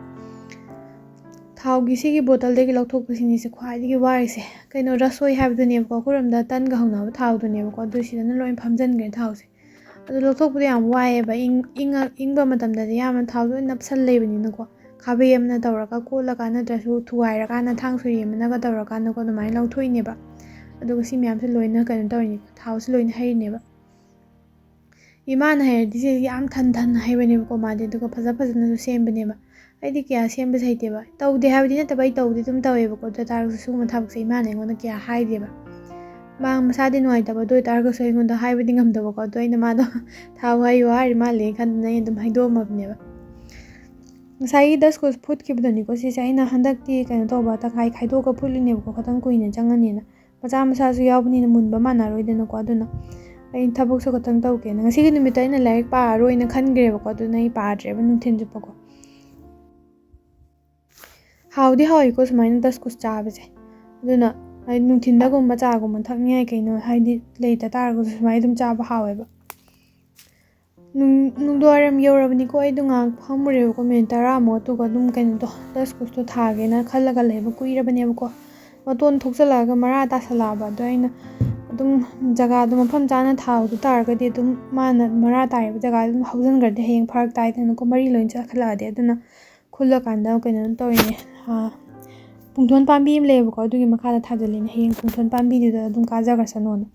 ꯊꯥꯎꯒꯤ ꯁꯤꯒꯤ ꯕꯣꯇꯜꯗꯒꯤ ꯂꯧꯊꯣꯛꯄꯁꯤꯅꯤꯁꯦ ꯈ꯭ꯋꯥꯏꯗꯒꯤ ꯋꯥꯔꯤꯁꯦ꯫ ꯀꯩꯅꯣ, ꯔꯁꯣꯏ ꯍꯥꯏꯕꯗꯨꯅꯦꯕꯀꯣ, ꯑꯩꯈꯣꯏꯔꯣꯝꯗ ꯇꯟꯒ ꯍꯧꯅꯕ ꯊꯥꯎꯗꯨꯅꯦꯕꯀꯣ, ꯑꯗꯨ ꯁꯤꯗꯅ ꯂꯣꯏ ꯐꯝꯖꯤꯟꯈ꯭ꯔꯦ ꯊꯥꯎꯁꯦ꯫ ꯑꯗꯨ ꯂꯧꯊꯣꯛꯄꯗꯣ ꯌꯥꯝ ꯋꯥꯏꯑꯦꯕ, ꯏꯪ-, ꯏꯪꯉ-, ꯏꯪꯕ ꯃꯇꯝꯗꯗꯤ ꯌꯥꯝꯅ ꯊꯥꯎꯗꯣ ꯂꯣꯏ ꯅꯞꯁꯜ ꯂꯩꯕꯅꯤꯅꯀꯣ꯫ ꯈꯥꯕꯩ ꯑꯃꯅ ꯇꯧꯔꯒ ꯀꯣꯠꯂꯀꯥꯟ, ꯅꯠꯇ꯭ꯔꯁꯨ ꯊꯨꯒꯥꯏꯔꯀꯥꯟꯗ, ꯊꯥꯡ ꯁꯣꯔꯤ ꯑꯃꯅꯒ ꯇꯧꯔꯀꯥꯟꯗꯀꯣ, ꯑꯗꯨꯃꯥꯏꯅ ꯂꯧꯊꯣꯛꯏꯅꯦꯕ꯫ ꯑꯗꯨꯒ ꯁꯤ ꯃꯌꯥꯝꯁꯦ ꯂꯣꯏꯅ ꯀꯩꯅꯣ ꯇꯧꯔꯤꯅꯦ, ꯊꯥꯎꯁꯦ ꯂꯣꯏꯅ ꯍꯩꯔꯤꯅꯦꯕ꯫ ꯏꯃꯥꯅ ꯍꯩꯔꯗꯤ ꯁꯤ ꯌꯥꯝ ꯊꯟ ꯊꯟꯅ ꯍꯩꯕꯅꯦꯕꯀꯣ ꯃꯥꯗꯤ, ꯑꯗꯨꯒ ꯐꯖ ꯐꯖꯅꯁꯨ ꯁꯦꯝꯕꯅꯦꯕ꯫ ꯑꯩꯗꯤ ꯀꯌꯥ ꯁꯦꯝꯕꯁꯦ ꯍꯩꯇꯦꯕ꯫ ꯇꯧꯗꯦ ꯍꯥꯏꯕꯗꯤ ꯅꯠꯇꯕ, ꯑꯩ ꯇꯧꯗꯤ ꯑꯗꯨꯝ ꯇꯧꯋꯦꯕꯀꯣ, ꯑꯗꯨ ꯑꯣꯏ ꯇꯥꯔꯒꯁꯨ ꯁꯤꯒꯨꯝꯕ ꯊꯕꯛꯁꯦ ꯏꯃꯥꯅ ꯑꯩꯉꯣꯟꯗ ꯀꯌꯥ ꯍꯥꯏꯗꯦꯕ꯫ ꯃꯥ ꯃꯁꯥꯗꯤ ꯅꯨꯡꯉꯥꯏꯇꯕ, ꯑꯗꯨ ꯑꯣꯏ ꯇꯥꯔꯒꯁꯨ ꯑꯩꯉꯣꯟꯗ ꯍꯥꯏꯕꯗꯤ ꯉꯝꯗꯕꯀꯣ꯫ ꯑꯗꯣ ꯑꯩꯅ ꯃꯥꯗꯣ ꯊꯥꯎ ꯍꯩꯌꯨ ꯍꯥꯏꯔꯤ ꯃꯥꯜꯂꯦ ꯈꯟꯗꯅ ꯑꯩ ꯑꯗꯨꯝ ꯍꯩꯗꯣꯛꯑꯝꯃꯕꯅꯦꯕ꯫ ꯉꯁꯥꯏꯒꯤ ꯗꯁ ꯀꯨꯁ ꯐꯨꯠꯈꯤꯕꯗꯨꯅꯤꯀꯣ ꯁꯤꯁꯦ꯫ ꯑꯩꯅ ꯍꯟꯗꯛꯇꯤ ꯀꯩꯅꯣ ꯇꯧꯕ, ꯇꯪꯈꯥꯏ ꯈꯥꯏꯗꯣꯛꯑꯒ ꯐꯨꯠꯂꯤꯅꯦꯕꯀꯣ, ꯈꯤꯇꯪ ꯀꯨꯏꯅ ꯆꯪꯉꯅꯤꯅ꯫ ꯃꯆꯥ ꯃꯆꯥꯁꯨ ꯌꯥꯎꯕꯅꯤꯅ ꯃꯨꯟꯕ ꯃꯥꯟꯅꯔꯣꯏꯗꯅꯀꯣ꯫ ꯑꯗꯨꯅ ꯑꯩ ꯊꯕꯛꯁꯨ ꯈꯤꯇꯪ ꯇꯧꯒꯦꯅ, ꯉꯁꯤꯒꯤ ꯅꯨꯃꯤꯠꯇ ꯑꯩꯅ ꯂꯥꯏꯔꯤꯛ ꯄꯥꯔꯔꯣꯏꯅ ꯈꯟꯈ꯭ꯔꯦꯕꯀꯣ꯫ ꯑꯗꯨꯅ ꯑꯩ ꯄꯥꯗ꯭ꯔꯦꯕ ꯅꯨꯡꯊꯤꯜ ꯆꯨꯞꯄꯀꯣ꯫ ꯍꯥꯎꯗꯤ ꯍꯥꯎꯋꯤꯀꯣ ꯁꯨꯃꯥꯏꯅ ꯗꯁ ꯀꯨꯁ ꯆꯥꯕꯁꯦ꯫ ꯑꯗꯨꯅ ꯍꯥꯏꯗꯤ ꯅꯨꯡꯊꯤꯜꯗꯒꯨꯝꯕ ꯆꯥꯒꯨꯝꯕ ꯊꯛꯅꯤꯡꯉꯥꯏ ꯀꯩꯅꯣ, ꯍꯥꯏꯗꯤ ꯂꯩꯇ ꯇꯥꯔꯒꯁꯨ ꯁꯨꯃꯥꯏꯅ ꯑꯗꯨꯝ ꯆꯥꯕ ꯍꯥꯎꯋꯦꯕ꯫ ꯅꯨꯡ-, ꯅꯨꯡꯗꯥꯡꯋꯥꯏꯔꯝ ꯌꯧꯔꯕꯅꯤꯀꯣ, ꯑꯩꯗꯣ ꯉꯥꯏꯍꯥꯛ ꯐꯝꯃꯨꯔꯦꯕꯀꯣ, ꯃꯤꯅꯤꯠ ꯇꯔꯥꯃꯨꯛ꯫ ꯑꯗꯨꯒ ꯑꯗꯨꯝ ꯀꯩꯅꯣꯗꯣ, ꯗꯁ ꯀꯨꯁꯇꯣ ꯊꯥꯒꯦꯅ ꯈꯜꯂꯒ ꯂꯩꯕ ꯀꯨꯏꯔꯕꯅꯦꯕꯀꯣ꯫ ꯃꯇꯣꯟ ꯊꯣꯛꯆꯜꯂꯛꯑꯒ ꯃꯔꯥ ꯇꯥꯁꯜꯂꯛꯑꯕ꯫ ꯑꯗꯣ ꯑꯩꯅ ꯑꯗꯨꯝ ꯖꯒꯥꯗꯣ ꯃꯐꯝ ꯆꯥꯅ ꯊꯥꯍꯧꯗ ꯇꯥꯔꯒꯗꯤ ꯑꯗꯨꯝ ꯃꯥꯅ ꯃꯔꯥ ꯇꯥꯔꯤꯕ ꯖꯒꯥꯗ ꯑꯗꯨꯝ ꯍꯧꯖꯤꯟꯈ꯭ꯔꯗꯤ ꯍꯌꯦꯡ ꯐꯔꯛ ꯇꯥꯏꯗꯅꯀꯣ, ꯃꯔꯤ ꯂꯣꯏ ꯆꯠꯈꯠꯂꯛꯑꯗꯤ꯫ ꯑꯗꯨꯅ ꯈꯨꯜꯂꯀꯥꯟꯗ ꯀꯩꯅꯣ ꯇꯧꯔꯤꯅꯦ, ꯑꯥ, ꯄꯨꯡꯊꯣꯟ ꯄꯥꯝꯕꯤ ꯑꯃ ꯂꯩꯌꯦꯕꯀꯣ, ꯑꯗꯨꯒꯤ ꯃꯈꯥꯗ ꯊꯥꯖꯤꯜꯂꯤꯅꯦ꯫ ꯍꯌꯦꯡ ꯄꯨꯡꯊꯣꯟ ꯄꯥꯝꯕꯤꯗꯨꯗ ꯑꯗꯨꯝ ꯀꯥꯖꯈ꯭ꯔꯁꯅꯣꯅ꯫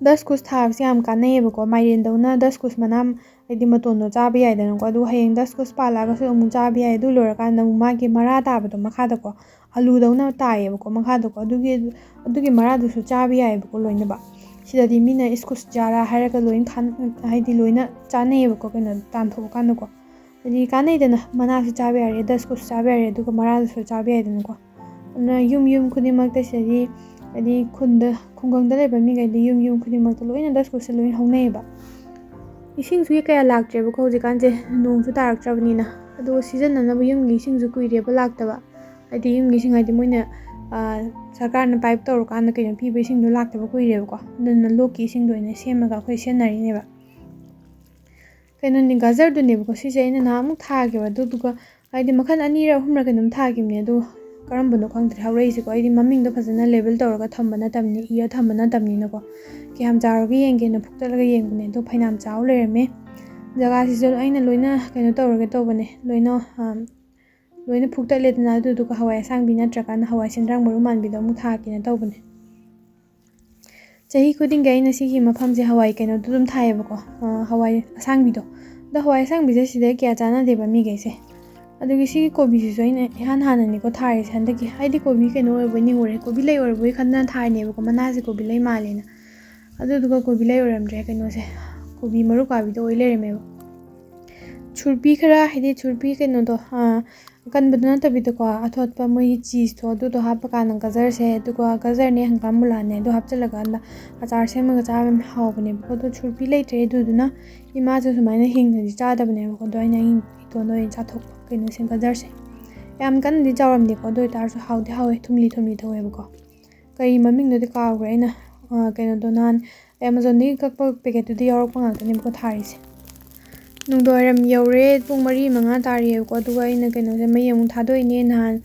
ꯗꯁ ꯀꯨꯁ ꯊꯥꯕꯁꯦ ꯌꯥꯝ ꯀꯥꯟꯅꯩꯌꯦꯕꯀꯣ꯫ ꯃꯥꯏꯔꯦꯟꯗꯧꯅ ꯗꯁ ꯀꯨꯁ ꯃꯅꯥ, ꯍꯥꯏꯗꯤ ꯃꯇꯣꯟꯗꯣ ꯆꯥꯕ ꯌꯥꯏꯗꯅꯀꯣ꯫ ꯑꯗꯨꯒ ꯍꯌꯦꯡ ꯗꯁ ꯀꯨꯁ ꯄꯥꯜꯂꯛꯑꯒꯁꯨ ꯑꯃꯨꯛ ꯆꯥꯕ ꯌꯥꯏ꯫ ꯑꯗꯨ ꯂꯣꯏꯔꯀꯥꯟꯗ ꯑꯃꯨꯛ ꯃꯥꯒꯤ ꯃꯔꯥ ꯇꯥꯕꯗꯣ ꯃꯈꯥꯗꯀꯣ, ꯑꯂꯨꯗꯧꯅ ꯇꯥꯏꯌꯦꯕꯀꯣ ꯃꯈꯥꯗꯀꯣ꯫ ꯑꯗꯨꯒꯤ, ꯑꯗꯨꯒꯤ ꯃꯔꯥꯗꯨꯁꯨ ꯆꯥꯕ ꯌꯥꯏꯌꯦꯕꯀꯣ ꯂꯣꯏꯅꯃꯛ꯫ ꯁꯤꯗꯗꯤ ꯃꯤꯅ ꯏꯁꯀꯨꯁ ꯆꯥꯔꯥ ꯍꯥꯏꯔꯒ ꯂꯣꯏꯅ ꯊꯥꯟ-, ꯍꯥꯏꯗꯤ ꯂꯣꯏꯅ ꯆꯥꯅꯩꯌꯦꯕꯀꯣ, ꯀꯩꯅꯣ, ꯇꯥꯟꯊꯣꯛꯑꯀꯥꯟꯗꯀꯣ꯫ ꯍꯥꯏꯗꯤ ꯀꯥꯟꯅꯩꯗꯅ, ꯃꯅꯥꯁꯨ ꯆꯥꯕ ꯌꯥꯔꯦ, ꯗꯁ ꯀꯨꯁ ꯆꯥꯕ ꯌꯥꯔꯦ, ꯑꯗꯨꯒ ꯃꯔꯥꯗꯨꯁꯨ ꯆꯥꯕ ꯌꯥꯏꯗꯅꯀꯣ꯫ ꯑꯗꯨꯅ ꯌꯨꯝ ꯌꯨꯝ ꯈꯨꯗꯤꯡꯃꯛꯇ ꯁꯤꯗꯗꯤ, ꯍꯥꯏꯗꯤ ꯈꯨꯟꯗ, ꯈꯨꯡꯒꯪꯗ ꯂꯩꯕ ꯃꯤꯈꯩꯗꯤ ꯌꯨꯝ ꯌꯨꯝ ꯈꯨꯗꯤꯡꯃꯛꯇ ꯂꯣꯏꯅ ꯗꯁ ꯀꯨꯁꯁꯦ ꯂꯣꯏꯅ ꯍꯧꯅꯩꯌꯦꯕ꯫ ꯏꯁꯤꯡꯁꯨ ꯀꯌꯥ ꯂꯥꯛꯇ꯭ꯔꯦꯕꯀꯣ ꯍꯧꯖꯤꯛꯀꯥꯟꯁꯦ, ꯅꯣꯡꯁꯨ ꯇꯥꯔꯛꯇ꯭ꯔꯕꯅꯤꯅ꯫ ꯑꯗꯣ ꯁꯤꯖꯤꯟꯅꯅꯕ ꯌꯨꯝꯒꯤ ꯏꯁꯤꯡꯁꯨ ꯀꯨꯏꯔꯦꯕ ꯂꯥꯛꯇꯕ꯫ ꯍꯥꯏꯗꯤ ꯌꯨꯝꯒꯤ ꯏꯁꯤꯡ ꯍꯥꯏꯗꯤ ꯃꯣꯏꯅ, ꯑ, ꯁꯔꯀꯥꯔꯅ ꯄꯥꯏꯞ ꯇꯧꯔꯀꯥꯟꯗ ꯀꯩꯅꯣ ꯄꯤꯕ ꯏꯁꯤꯡꯗꯣ ꯂꯥꯛꯇꯕ ꯀꯨꯏꯔꯦꯕꯀꯣ꯫ ꯑꯗꯨꯅ ꯂꯣꯛꯀꯤ ꯏꯁꯤꯡꯗꯣ ꯑꯣꯏꯅ ꯁꯦꯝꯃꯒ ꯑꯩꯈꯣꯏ ꯁꯤꯖꯤꯟꯅꯔꯤꯅꯦꯕ꯫ ꯀꯩꯅꯣꯅꯤ, ꯒꯖꯔꯗꯨꯅꯦꯕꯀꯣ ꯁꯤꯁꯦ ꯑꯩꯅ ꯅꯍꯥꯟꯃꯨꯛ ꯊꯥꯈꯤꯕ꯫ ꯑꯗꯨꯗꯨꯒ ꯍꯥꯏꯗꯤ ꯃꯈꯜ ꯑꯅꯤꯔ ꯑꯍꯨꯝꯔ ꯀꯩꯅꯣꯝ ꯊꯥꯈꯤꯕꯅꯦ, ꯑꯗꯨ ꯀꯔꯝꯕꯅꯣ ꯈꯪꯗ꯭ꯔꯦ ꯍꯧꯔꯛꯏꯁꯦꯀꯣ꯫ ꯑꯩꯗꯤ ꯃꯃꯤꯡꯗꯣ ꯐꯖꯅ ꯂꯦꯕꯜ ꯇꯧꯔꯒ ꯊꯝꯕ ꯅꯠꯇꯕꯅꯤ, ꯏꯔ ꯊꯝꯕ ꯅꯠꯇꯕꯅꯤꯅꯀꯣ꯫ ꯀꯌꯥꯝ ꯆꯥꯎꯔꯒꯦ ꯌꯦꯡꯒꯦꯅ ꯐꯨꯛꯇꯠꯂꯒ ꯌꯦꯡꯕꯅꯦ, ꯑꯗꯣ ꯐꯩꯅꯥꯝ ꯆꯥꯎ ꯂꯩꯔꯝꯃꯦ꯫ ꯖꯒꯥꯁꯤꯁꯨ ꯑꯩꯅ ꯂꯣꯏꯅ ꯀꯩꯅꯣ ꯇꯧꯔꯒꯦ ꯇꯧꯕꯅꯦ, ꯂꯣꯏꯅ, ꯑꯝ, ꯂꯣꯏꯅ ꯐꯨꯛꯇꯠꯂꯦꯗꯅ꯫ ꯑꯗꯨꯗꯨꯒ ꯍꯋꯥꯏ ꯑꯁꯥꯡꯕꯤ ꯅꯠꯇ꯭ꯔꯀꯥꯟꯗ ꯍꯋꯥꯏ ꯁꯦꯟꯗ꯭ꯔꯥꯡ ꯃꯔꯨ ꯃꯥꯟꯕꯤꯗꯣ ꯑꯃꯨꯛ ꯊꯥꯒꯦꯅ ꯇꯧꯕꯅꯦ꯫ ꯆꯍꯤ ꯈꯨꯗꯤꯡꯒꯤ ꯑꯩꯅ ꯁꯤꯒꯤ ꯃꯐꯝꯁꯦ ꯍꯋꯥꯏ ꯀꯩꯅꯣꯗꯣ ꯑꯗꯨꯝ ꯊꯥꯏꯌꯦꯕꯀꯣ, ꯑ, ꯍꯋꯥꯏ ꯑꯁꯥꯡꯕꯤꯗꯣ꯫ ꯑꯗꯣ ꯍꯋꯥꯏ ꯑꯁꯥꯡꯕꯤꯁꯦ ꯁꯤꯗ ꯀꯌꯥ ꯆꯥꯟꯅꯗꯦꯕ ꯃꯤꯈꯩꯁꯦ꯫ ꯑꯗꯨꯒꯤ ꯁꯤꯒꯤ ꯀꯣꯕꯤꯁꯤꯁꯨ ꯑꯩꯅ ꯏꯍꯥꯟ ꯍꯥꯟꯅꯅꯤꯀꯣ ꯊꯥꯔꯤꯁꯦ ꯍꯟꯗꯛꯀꯤ꯫ ꯍꯥꯏꯗꯤ ꯀꯣꯕꯤ ꯀꯩꯅꯣ ꯑꯣꯏꯔꯕꯣꯏ ꯅꯤꯡꯉꯨꯔꯦ, ꯀꯣꯕꯤ ꯂꯩ ꯑꯣꯏꯔꯕꯣꯏ ꯈꯟꯗꯅ ꯊꯥꯔꯤꯅꯦꯕꯀꯣ, ꯃꯅꯥꯁꯦ ꯀꯣꯕꯤ ꯂꯩ ꯃꯥꯜꯂꯦꯅ꯫ ꯑꯗꯨꯗꯨꯒ ꯀꯣꯕꯤ ꯂꯩ ꯑꯣꯏꯔꯝꯗ꯭ꯔꯦ, ꯀꯩꯅꯣꯁꯦ, ꯀꯣꯕꯤ ꯃꯔꯨ ꯀꯥꯕꯤꯗꯣ ꯑꯣꯏ ꯂꯩꯔꯝꯃꯦꯕ꯫ ꯁꯨꯔꯄꯤ ꯈꯔ, ꯍꯥꯏꯗꯤ ꯁꯨꯔꯄꯤ ꯀꯩꯅꯣꯗꯣ, ꯑ, ꯑꯀꯟꯕꯗꯣ ꯅꯠꯇꯕꯤꯗꯀꯣ, ꯑꯊꯣꯠꯄ ꯃꯣꯏꯒꯤ ꯆꯤꯁꯇꯣ, ꯑꯗꯨꯗꯣ ꯍꯥꯞꯄꯀꯥꯟꯗ ꯒꯖꯔꯁꯦ, ꯑꯗꯨꯒ ꯒꯖꯔꯅꯦ, ꯍꯪꯒꯥꯝ ꯃꯨꯂꯥꯅꯦ, ꯑꯗꯨ ꯍꯥꯞꯆꯤꯜꯂꯀꯥꯟꯗ ꯑꯆꯥꯔ ꯁꯦꯝꯃꯒ ꯆꯥꯕ ꯌꯥꯝ ꯍꯥꯎꯕꯅꯦꯕꯀꯣ꯫ ꯑꯗꯣ ꯁꯨꯔꯄꯤ ꯂꯩꯇ꯭ꯔꯦ, ꯑꯗꯨꯗꯨꯅ ꯏꯃꯥꯁꯨ ꯁꯨꯃꯥꯏꯅ ꯍꯤꯡꯅꯗꯤ ꯆꯥꯗꯕꯅꯦꯕꯀꯣ꯫ ꯑꯗꯣ ꯑꯩꯅ ꯑꯩ ꯏꯇꯣꯟꯗ ꯑꯣꯏꯅ ꯆꯥꯊꯣꯛꯄ ꯀꯩꯅꯣꯁꯦ, ꯒꯖꯔꯁꯦ꯫ ꯌꯥꯝ ꯀꯟꯅꯗꯤ ꯆꯥꯎꯔꯝꯗꯦꯀꯣ, ꯑꯗꯨ ꯑꯣꯏꯇꯥꯔꯁꯨ ꯍꯥꯎꯗꯤ ꯍꯥꯎꯋꯦ, ꯊꯨꯝꯂꯤ ꯊꯨꯝꯂꯤ ꯇꯧꯋꯦꯕꯀꯣ꯫ ꯀꯔꯤ ꯃꯃꯤꯡꯗꯨꯗꯤ ꯀꯥꯎꯈ꯭ꯔꯦ꯫ ꯑꯩꯅ, ꯑ, ꯀꯩꯅꯣꯗꯣ ꯅꯍꯥꯟ Amazonꯗꯒꯤ ꯀꯛꯄ packetꯇꯨꯗ ꯌꯥꯎꯔꯛꯄ ꯉꯥꯛꯇꯅꯦꯕꯀꯣ ꯊꯥꯔꯤꯁꯦ꯫ ꯅꯨꯡꯗꯥꯡꯋꯥꯏꯔꯝ ꯌꯧꯔꯦ, ꯄꯨꯡ ꯃꯔꯤ ꯃꯉꯥ ꯇꯥꯔꯦꯕꯀꯣ꯫ ꯑꯗꯨꯒ ꯑꯩꯅ ꯀꯩꯅꯣꯁꯦ ꯃꯩ ꯑꯃꯨꯛ ꯊꯥꯗꯣꯛꯏꯅꯦ꯫ ꯅꯍꯥꯟ,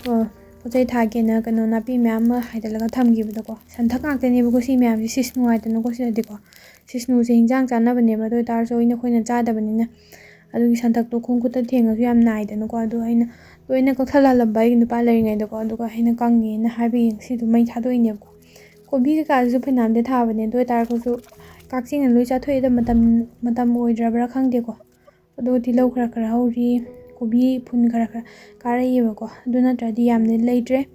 ꯑ, ꯄꯣꯠ ꯆꯩ ꯊꯥꯒꯦꯅ ꯀꯩꯅꯣ ꯅꯥꯄꯤ ꯃꯌꯥꯝ ꯑꯃ ꯍꯥꯏꯗꯠꯂꯒ ꯊꯝꯈꯤꯕꯗꯀꯣ꯫ ꯁꯟꯊꯛ ꯉꯥꯛꯇꯅꯦꯕꯀꯣ ꯁꯤ ꯃꯌꯥꯝꯁꯦ, ꯁꯤꯁꯅꯨ ꯍꯥꯏꯗꯅꯀꯣ ꯁꯤꯗꯗꯤꯀꯣ꯫ ꯁꯤꯁꯅꯨꯁꯦ ꯍꯤꯟꯖꯥꯡ ꯆꯥꯅꯕꯅꯦꯕ, ꯑꯗꯨ ꯑꯣꯏꯇꯥꯔꯁꯨ ꯑꯩꯅ, ꯑꯩꯈꯣꯏꯅ ꯆꯥꯗꯕꯅꯤꯅ꯫ ꯑꯗꯨꯒꯤ ꯁꯟꯊꯛꯇꯣ ꯈꯣꯡ ꯈꯨꯠꯇ ꯊꯦꯡꯉꯁꯨ ꯌꯥꯝ ꯅꯥꯏꯗꯅꯀꯣ꯫ ꯑꯗꯣ ꯑꯩꯅ ꯂꯣꯏꯅ ꯀꯛꯊꯠꯍꯜꯂꯝꯕ ꯑꯩꯒꯤ ꯅꯨꯄꯥ ꯂꯩꯔꯤꯉꯩꯗꯀꯣ꯫ ꯑꯗꯨꯒ ꯑꯩꯅ ꯀꯪꯉꯦꯅ ꯍꯥꯏꯕꯒꯤ ꯉꯁꯤꯗꯣ ꯃꯩ ꯊꯥꯗꯣꯛꯏꯅꯦꯕꯀꯣ꯫ ꯀꯣꯕꯤ ꯀꯩꯀꯥꯁꯤꯁꯨ ꯐꯅꯌꯥꯝꯗꯤ ꯊꯥꯕꯅꯦ, ꯑꯗꯨ ꯑꯣꯏꯇꯥꯔꯒꯁꯨ ꯀꯛꯆꯦꯡꯅ ꯂꯣꯏ ꯆꯥꯊꯣꯛꯑꯦꯗ꯫ ꯃꯇꯝ, ꯃꯇꯝ ꯑꯣꯏꯗ꯭ꯔꯕ꯭ꯔꯥ ꯈꯪꯗꯦꯀꯣ꯫ ꯑꯗꯣ ꯇꯤꯜꯍꯧ ꯈꯔ ꯈꯔ ꯍꯧꯔꯤ, ꯀꯣꯕꯤ ꯐꯨꯟ ꯈꯔ ꯈꯔ ꯀꯥꯔꯛꯏꯕꯀꯣ꯫ ꯑꯗꯨ ꯅꯠꯇ꯭ꯔꯗꯤ ꯌꯥꯝꯅ ꯂꯩꯇ꯭ꯔꯦ꯫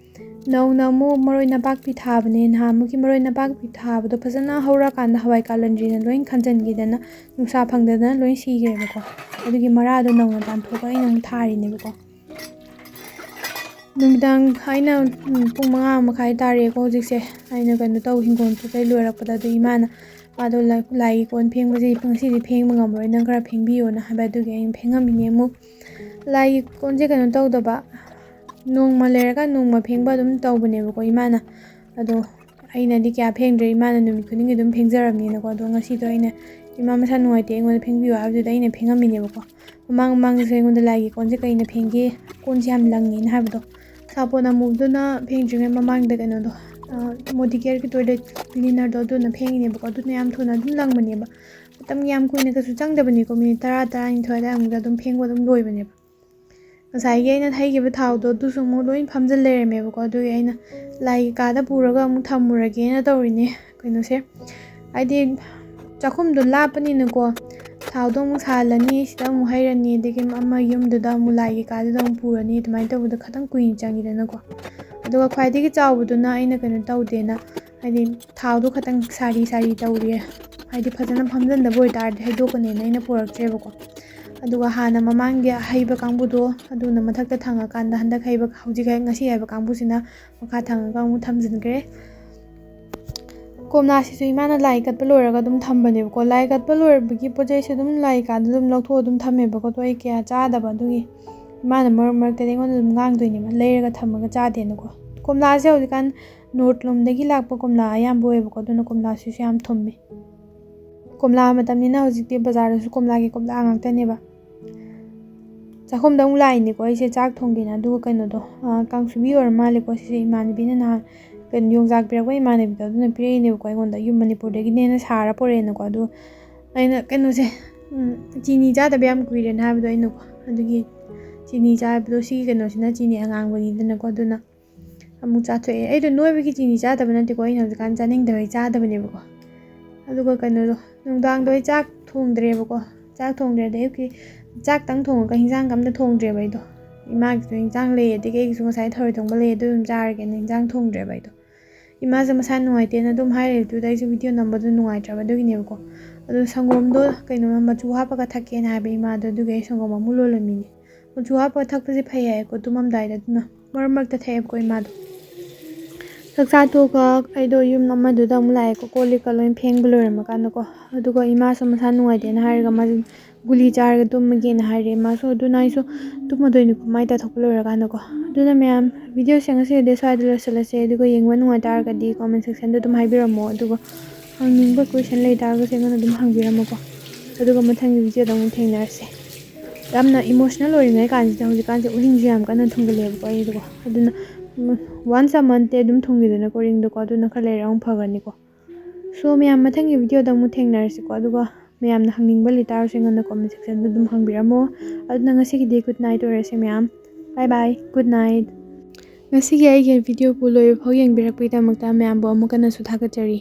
ꯅꯧꯅ ꯑꯃꯨꯛ ꯃꯔꯣꯏ ꯅꯄꯥꯛꯄꯤ ꯊꯥꯕꯅꯦ꯫ ꯅꯍꯥꯟꯃꯨꯛꯀꯤ ꯃꯔꯣꯏ ꯅꯄꯥꯛꯄꯤ ꯊꯥꯕꯗꯣ ꯐꯖꯅ ꯍꯧꯔꯀꯥꯟꯗ ꯍꯋꯥꯏ ꯀꯥꯂꯟꯗ꯭ꯔꯤꯅ ꯂꯣꯏ ꯈꯟꯖꯟꯈꯤꯗꯅ ꯅꯨꯡꯁꯥ ꯐꯪꯗꯗꯅ ꯂꯣꯏ ꯁꯤꯈ꯭ꯔꯦꯕꯀꯣ꯫ ꯑꯗꯨꯒꯤ ꯃꯔꯥꯗꯣ ꯅꯧꯅ ꯇꯥꯟꯊꯣꯛꯑꯒ ꯑꯩꯅ ꯑꯃꯨꯛ ꯊꯥꯔꯤꯅꯦꯕꯀꯣ꯫ ꯅꯨꯃꯤꯗꯥꯡ ꯑꯩꯅ, ꯎꯝ, ꯄꯨꯡ ꯃꯉꯥ ꯃꯈꯥꯏ ꯇꯥꯔꯦꯀꯣ ꯍꯧꯖꯤꯛꯁꯦ꯫ ꯑꯩꯅ ꯀꯩꯅꯣ ꯇꯧ, ꯍꯤꯡꯒꯣꯜ ꯄꯣꯠ ꯆꯩ ꯂꯣꯏꯔꯛꯄꯗ ꯑꯗꯨ ꯏꯃꯥꯅ ꯃꯥꯗꯣ ꯂꯥꯏ- ꯂꯥꯏꯒꯤ ꯀꯣꯟ ꯐꯦꯡꯕꯁꯦ ꯉꯁꯤꯗꯤ ꯐꯦꯡꯕ ꯉꯝꯃꯔꯣꯏ, ꯅꯪ ꯈꯔ ꯐꯦꯡꯕꯤꯌꯣꯅ ꯍꯥꯏꯕ꯫ ꯑꯗꯨꯒꯤ ꯑꯩꯅ ꯐꯦꯡꯉꯝꯃꯤꯅꯦ꯫ ꯑꯃꯨꯛ ꯂꯥꯏꯒꯤ ꯀꯣꯟꯁꯦ ꯀꯩꯅꯣ ꯇꯧꯗꯕ, ꯅꯣꯡꯃ ꯂꯩꯔꯒ ꯅꯣꯡꯃ ꯐꯦꯡꯕ ꯑꯗꯨꯝ ꯇꯧꯕꯅꯦꯕꯀꯣ ꯏꯃꯥꯅ꯫ ꯑꯗꯣ ꯑꯩꯅꯗꯤ ꯀꯌꯥ ꯐꯦꯡꯗ꯭ꯔꯦ, ꯏꯃꯥꯅ ꯅꯨꯃꯤꯠ ꯈꯨꯗꯤꯡꯒꯤ ꯑꯗꯨꯝ ꯐꯦꯡꯖꯔꯕꯅꯤꯅꯀꯣ꯫ ꯑꯗꯣ ꯉꯁꯤꯗꯣ ꯑꯩꯅ, "ꯏꯃꯥ ꯃꯁꯥ ꯅꯨꯡꯉꯥꯏꯇꯦ, ꯑꯩꯉꯣꯟꯗ ꯐꯦꯡꯕꯤꯌꯨ" ꯍꯥꯏꯕꯗꯨꯗ ꯑꯩꯅ ꯐꯦꯡꯉꯝꯃꯤꯅꯦꯕꯀꯣ꯫ ꯃꯃꯥꯡ ꯃꯃꯥꯡꯗꯁꯨ ꯑꯩꯉꯣꯟꯗ ꯂꯥꯏꯒꯤ ꯀꯣꯟꯁꯦ ꯀꯩꯅ ꯐꯦꯡꯒꯦ, ꯀꯣꯟꯁꯦ ꯌꯥꯝ ꯂꯪꯉꯦꯅ ꯍꯥꯏꯕꯗꯣ, ꯁꯥꯄꯣꯟ ꯑꯃꯨꯕꯗꯨꯅ ꯐꯦꯡꯗ꯭ꯔꯤꯉꯩ ꯃꯃꯥꯡꯗ ꯀꯩꯅꯣꯗꯣ, ꯃꯣꯗꯤꯀꯦꯌꯔꯒꯤ ꯇꯣꯏꯂꯦꯠ ꯀ꯭ꯂꯤꯅꯔꯗꯣ ꯑꯗꯨꯅ ꯐꯦꯡꯉꯤꯅꯦꯕꯀꯣ꯫ ꯑꯗꯨꯅ ꯌꯥꯝ ꯊꯨꯅ ꯑꯗꯨꯝ ꯂꯪꯕꯅꯦꯕ꯫ ꯃꯇꯝ ꯌꯥꯝ ꯀꯨꯏꯅ ꯀꯩꯁꯨ ꯆꯪꯗꯕꯅꯤꯀꯣ, ꯃꯤꯅꯤꯠ ꯇꯔꯥ, ꯇꯔꯥꯅꯤꯊꯣꯏ ꯑꯗꯨꯋꯥꯏꯃꯨꯛꯇ ꯑꯗꯨꯝ ꯐꯦꯡꯕ ꯑꯗꯨꯝ ꯂꯣꯏꯕꯅꯦꯕ꯫ ꯉꯁꯥꯏꯒꯤ ꯑꯩꯅ ꯍꯩꯈꯤꯕ ꯊꯥꯎꯗꯣ ꯑꯗꯨꯁꯨ ꯑꯃꯨꯛ ꯂꯣꯏ ꯐꯝꯖꯤꯜ ꯂꯩꯔꯝꯃꯦꯕꯀꯣ꯫ ꯑꯗꯨꯒꯤ ꯑꯩꯅ ꯂꯥꯏꯒꯤ ꯀꯥꯗ ꯄꯨꯔꯒ ꯑꯃꯨꯛ ꯊꯝꯃꯨꯔꯒꯦꯅ ꯇꯧꯔꯤꯅꯦ ꯀꯩꯅꯣꯁꯦ꯫ ꯍꯥꯏꯗꯤ ꯆꯥꯛꯈꯨꯝꯗꯣ ꯂꯥꯞꯄꯅꯤꯅꯀꯣ, ꯊꯥꯎꯗꯣ ꯑꯃꯨꯛ ꯁꯥꯍꯜꯂꯅꯤ, ꯁꯤꯗ ꯑꯃꯨꯛ ꯍꯩꯔꯅꯤ, ꯑꯗꯒꯤ ꯑꯃ ꯌꯨꯝꯗꯨꯗ ꯑꯃꯨꯛ ꯂꯥꯏꯒꯤ ꯀꯥꯗꯨꯗ ꯑꯃꯨꯛ ꯄꯨꯔꯅꯤ, ꯑꯗꯨꯃꯥꯏꯅ ꯇꯧꯕꯗꯣ ꯈꯤꯇꯪ ꯀꯨꯏꯅ ꯆꯪꯉꯤꯗꯅꯀꯣ꯫ ꯑꯗꯨꯒ ꯈ꯭ꯋꯥꯏꯗꯒꯤ ꯆꯥꯎꯕꯗꯨꯅ ꯑꯩꯅ ꯀꯩꯅꯣ ꯇꯧꯗꯦꯅ, ꯍꯥꯏꯗꯤ ꯊꯥꯎꯗꯣ ꯈꯤꯇꯪ ꯁꯥꯔꯤ ꯁꯥꯔꯤ ꯇꯧꯔꯤꯌꯦ, ꯍꯥꯏꯗꯤ ꯐꯖꯅ ꯐꯝꯖꯤꯟꯗꯕ ꯑꯣꯏꯇꯥꯔꯗꯤ ꯍꯩꯗꯣꯛꯀꯅꯦꯅ ꯑꯩꯅ ꯄꯨꯔꯛꯇ꯭ꯔꯦꯕꯀꯣ꯫ ꯑꯗꯨꯒ ꯍꯥꯟꯅ ꯃꯃꯥꯡꯒꯤ ꯍꯩꯕ ꯀꯥꯡꯕꯨꯗꯣ ꯑꯗꯨꯅ ꯃꯊꯛꯇ ꯊꯪꯉꯀꯥꯟꯗ, ꯍꯟꯗꯛ ꯍꯩꯕ, ꯍꯧꯖꯤꯛ ꯍꯩ- ꯉꯁꯤ ꯍꯩꯕ ꯀꯥꯡꯕꯨꯁꯤꯅ ꯃꯈꯥ ꯊꯪꯉꯒ ꯑꯃꯨꯛ ꯊꯝꯖꯤꯟꯈ꯭ꯔꯦ꯫ ꯀꯣꯝꯂꯥꯁꯤꯁꯨ ꯏꯃꯥꯅ ꯂꯥꯏ ꯀꯠꯄ ꯂꯣꯏꯔꯒ ꯑꯗꯨꯝ ꯊꯝꯕꯅꯦꯕꯀꯣ꯫ ꯂꯥꯏ ꯀꯠꯄ ꯂꯣꯏꯔꯕꯒꯤ ꯄꯣꯠ ꯆꯩꯁꯦ ꯑꯗꯨꯝ ꯂꯥꯏ ꯀꯥꯗ ꯑꯗꯨꯝ ꯂꯧꯊꯣꯛꯑ ꯑꯗꯨꯝ ꯊꯝꯃꯦꯕꯀꯣ꯫ ꯑꯗꯣ ꯑꯩ ꯀꯌꯥ ꯆꯥꯗꯕ ꯑꯗꯨꯒꯤ ꯏꯃꯥꯅ ꯃꯔꯛ ꯃꯔꯛꯇꯗꯤ ꯑꯩꯉꯣꯟꯗ ꯑꯗꯨꯝ ꯉꯥꯡꯗꯣꯏꯅꯦꯕ, "ꯂꯩꯔꯒ ꯊꯝꯃꯒ ꯆꯥꯗꯦꯅꯀꯣ"꯫ ꯀꯣꯝꯂꯥꯁꯦ ꯍꯧꯖꯤꯛꯀꯥꯟ ꯅꯣꯔꯠ ꯂꯣꯝꯗꯒꯤ ꯂꯥꯛꯄ ꯀꯣꯝꯂꯥ ꯑꯌꯥꯝꯕ ꯑꯣꯏꯌꯦꯕꯀꯣ, ꯑꯗꯨꯅ ꯀꯣꯝꯂꯥꯁꯤꯁꯨ ꯌꯥꯝ ꯊꯨꯝꯃꯦ꯫ ꯀꯣꯝꯂꯥ ꯃꯇꯝꯅꯤꯅ ꯍꯧꯖꯤꯛꯇꯤ ꯕꯖꯥꯔꯗꯁꯨ ꯀꯣꯝꯂꯥꯒꯤ ꯀꯣꯝꯂꯥ ꯉꯥꯛꯇꯅꯦꯕ꯫ ꯆꯥꯛꯈꯨꯝꯗ ꯑꯃꯨꯛ ꯂꯥꯛꯏꯅꯦꯀꯣ ꯑꯩꯁꯦ ꯆꯥꯛ ꯊꯣꯡꯒꯦꯅ꯫ ꯑꯗꯨꯒ ꯀꯩꯅꯣꯗꯣ, ꯑꯥ, ꯀꯥꯡꯁꯨꯕꯤ ꯑꯣꯏꯔ ꯃꯥꯜꯂꯦꯀꯣ ꯁꯤꯁꯦ꯫ ꯏꯃꯥꯟꯅꯕꯤꯅ ꯅꯍꯥꯟ ꯀꯩꯅꯣ ꯌꯣꯡꯆꯥꯛ ꯄꯤꯔꯛꯄ ꯏꯃꯥꯟꯅꯕꯤꯗꯣ, ꯑꯗꯨꯅ ꯄꯤꯔꯛꯏꯅꯦꯕꯀꯣ ꯑꯩꯉꯣꯟꯗ꯫ ꯌꯨꯝ ꯃꯅꯤꯄꯨꯔꯗꯒꯤꯅꯦꯅ ꯁꯥꯔ ꯄꯨꯔꯛꯑꯦꯅꯀꯣ꯫ ꯑꯗꯨ ꯑꯩꯅ ꯀꯩꯅꯣꯁꯦ, ꯎꯝ, ꯆꯤꯅꯤ ꯆꯥꯗꯕ ꯌꯥꯝ ꯀꯨꯏꯔꯦꯅ ꯍꯥꯏꯕꯗꯣ ꯑꯩꯅꯀꯣ꯫ ꯑꯗꯨꯒꯤ ꯆꯤꯅꯤ ꯆꯥꯕꯗꯣ ꯁꯤꯒꯤ ꯀꯩꯅꯣꯁꯤꯅ ꯆꯤꯅꯤ ꯑꯉꯥꯡꯕꯅꯤꯗꯅꯀꯣ꯫ ꯑꯗꯨꯅ ꯑꯃꯨꯛ ꯆꯥꯊꯣꯛꯑꯦ꯫ ꯑꯩꯗꯣ ꯅꯣꯏꯕꯒꯤ ꯆꯤꯅꯤ ꯆꯥꯗꯕ ꯅꯠꯇꯦꯀꯣ, ꯑꯩꯅ ꯍꯧꯖꯤꯛꯀꯥꯟ ꯆꯥꯅꯤꯡꯗꯕꯩ ꯆꯥꯗꯕꯅꯦꯕꯀꯣ꯫ ꯑꯗꯨꯒ ꯀꯩꯅꯣꯗꯣ, ꯅꯨꯡꯗꯥꯡꯗꯣ ꯑꯩ ꯆꯥꯛ ꯊꯣꯡꯗ꯭ꯔꯦꯕꯀꯣ꯫ ꯆꯥꯛ ꯊꯣꯡꯗ꯭ꯔꯦ, ꯑꯗꯩ ꯑꯌꯨꯛꯀꯤ ꯆꯥꯛꯇꯪ ꯊꯣꯡꯉꯒ ꯍꯤꯟꯖꯥꯡꯒ ꯑꯝꯇ ꯊꯣꯡꯗ꯭ꯔꯦꯕ ꯑꯩꯗꯣ꯫ ꯏꯃꯥꯒꯤꯁꯨ ꯍꯤꯟꯖꯥꯡ ꯂꯩ, ꯑꯗꯒꯤ ꯑꯩꯒꯤꯁꯨ ꯉꯁꯥꯏ ꯊꯔꯣꯏ ꯊꯣꯡꯕ ꯂꯩ, ꯑꯗꯨ ꯑꯗꯨꯝ ꯆꯥꯔꯒꯦꯅ ꯍꯤꯟꯖꯥꯡ ꯊꯣꯡꯗ꯭ꯔꯦꯕ ꯑꯩꯗꯣ꯫ ꯏꯃꯥꯁꯦ ꯃꯁꯥ ꯅꯨꯡꯉꯥꯏꯇꯦꯅ ꯑꯗꯨꯝ ꯍꯥꯏꯔꯤꯕꯗꯨꯗ ꯑꯩꯁꯨ ꯚꯤꯗꯤꯑꯣ ꯅꯝꯕꯗꯣ ꯅꯨꯡꯉꯥꯏꯇ꯭ꯔꯕ ꯑꯗꯨꯒꯤꯅꯦꯕꯀꯣ꯫ ꯑꯗꯣ ꯁꯪꯒꯣꯝꯗꯣ ꯀꯩꯅꯣ ꯃꯆꯨ ꯍꯥꯞꯄꯒ ꯊꯛꯀꯦꯅ ꯍꯥꯏꯕ ꯏꯃꯥꯗꯣ, ꯑꯗꯨꯒꯤ ꯑꯩ ꯁꯪꯒꯣꯝ ꯑꯃꯨꯛ ꯂꯣꯜꯂꯝꯃꯤꯅꯦ꯫ ꯃꯆꯨ ꯍꯥꯞꯄꯒ ꯊꯛꯄꯁꯦ ꯐꯩ ꯍꯥꯏꯌꯦꯀꯣ ꯇꯨꯝꯃꯝꯗꯥꯏꯗ, ꯑꯗꯨꯅ ꯃꯔꯛ ꯃꯔꯛꯇ ꯊꯛꯑꯦꯕꯀꯣ ꯏꯃꯥꯗꯣ꯫ ꯆꯥꯛꯆꯥ ꯇꯣꯛꯑꯒ ꯑꯩꯗꯣ ꯌꯨꯝ ꯑꯃꯗꯨꯗ ꯑꯃꯨꯛ ꯂꯥꯛꯑꯦꯀꯣ, ꯀꯣꯜ ꯂꯤꯛꯀ ꯂꯣꯏ ꯐꯦꯡꯕ ꯂꯣꯏꯔꯝꯃꯀꯥꯟꯗꯀꯣ꯫ ꯑꯗꯨꯒ ꯏꯃꯥꯁꯨ ꯃꯁꯥ ꯅꯨꯡꯉꯥꯏꯇꯦꯅ ꯍꯥꯏꯔꯒ ꯃꯥꯁꯨ ꯒꯨꯂꯤ ꯆꯥꯔꯒ ꯇꯨꯝꯃꯒꯦꯅ ꯍꯥꯏꯔꯦ꯫ ꯃꯥꯁꯨ ꯑꯗꯨꯅ ꯑꯩꯁꯨ ꯇꯨꯝꯃꯗꯣꯏꯅꯤꯀꯣ, ꯃꯥꯏ ꯇꯥꯊꯣꯛꯄ ꯂꯣꯏꯔꯀꯥꯟꯗꯀꯣ꯫ ꯑꯗꯨꯅ ꯃꯌꯥꯝ, ꯚꯤꯗꯤꯑꯣꯁꯦ ꯉꯁꯤꯒꯤꯗꯤ ꯁ꯭ꯋꯥꯏꯗ ꯂꯣꯏꯁꯤꯜꯂꯁꯦ꯫ ꯑꯗꯨꯒ ꯌꯦꯡꯕ ꯅꯨꯡꯉꯥꯏ ꯇꯥꯔꯒꯗꯤ ꯀꯣꯃꯦꯟ ꯁꯦꯛꯁꯟꯗ ꯑꯗꯨꯝ ꯍꯥꯏꯕꯤꯔꯝꯃꯣ꯫ ꯑꯗꯨꯒ ꯍꯪꯅꯤꯡꯕ ꯀꯣꯏꯁꯟ ꯂꯩ ꯇꯥꯔꯒꯁꯨ ꯑꯩꯉꯣꯟꯗ ꯑꯗꯨꯝ ꯍꯪꯕꯤꯔꯝꯃꯣꯀꯣ꯫ ꯑꯗꯨꯒ ꯃꯊꯪꯒꯤ ꯚꯤꯗꯤꯑꯣꯗ ꯑꯃꯨꯛ ꯊꯦꯡꯅꯔꯁꯦ꯫ ꯌꯥꯝꯅ ꯏꯃꯣꯁꯅꯦꯜ ꯑꯣꯏꯔꯤꯉꯩ ꯀꯥꯟꯁꯤꯗ ꯍꯧꯖꯤꯛꯀꯥꯟꯁꯦ ꯎꯔꯤꯡꯁꯦ ꯌꯥꯝ ꯀꯟꯅ ꯊꯨꯡꯒꯠꯂꯛꯑꯦꯕꯀꯣ ꯑꯩꯗꯣꯀꯣ꯫ ꯑꯗꯨꯅ ꯋꯥꯟꯁ ꯑ ꯃꯟꯠꯇꯤ ꯑꯗꯨꯝ ꯊꯨꯡꯈꯤꯗꯅꯀꯣ ꯎꯔꯤꯡꯗꯣꯀꯣ꯫ ꯑꯗꯨꯅ ꯈꯔ ꯂꯩꯔꯒ ꯑꯃꯨꯛ ꯐꯒꯅꯤꯀꯣ꯫ ꯁꯣ ꯃꯌꯥꯝ, ꯃꯊꯪꯒꯤ ꯚꯤꯗꯤꯑꯣꯗ ꯑꯃꯨꯛ ꯊꯦꯡꯅꯔꯁꯤꯀꯣ꯫ ꯑꯗꯨꯒ ꯃꯌꯥꯝꯅ ꯍꯪꯅꯤꯡꯕ ꯂꯩꯇꯥꯔꯁꯨ ꯑꯩꯉꯣꯟꯗ ꯀꯣꯃꯦꯟ ꯁꯦꯛꯁꯟꯗ ꯑꯗꯨꯝ ꯍꯪꯕꯤꯔꯝꯃꯣ꯫ ꯑꯗꯨꯅ ꯉꯁꯤꯒꯤꯗꯤ ꯒꯨꯗ ꯅꯥꯏꯠ ꯑꯣꯏꯔꯁꯦ ꯃꯌꯥꯝ꯫ ꯕꯥꯏ ꯕꯥꯏ, ꯒꯨꯗ ꯅꯥꯏꯠ꯫ ꯉꯁꯤꯒꯤ ꯑꯩꯒꯤ ꯚꯤꯗꯤꯑꯣꯕꯨ ꯂꯣꯏꯕ ꯐꯥꯎ ꯌꯦꯡꯕꯤꯔꯛꯄꯒꯤꯗꯃꯛꯇ ꯃꯌꯥꯝꯕꯨ ꯑꯃꯨꯛ ꯍꯟꯅꯁꯨ ꯊꯥꯒꯠꯆꯔꯤ꯫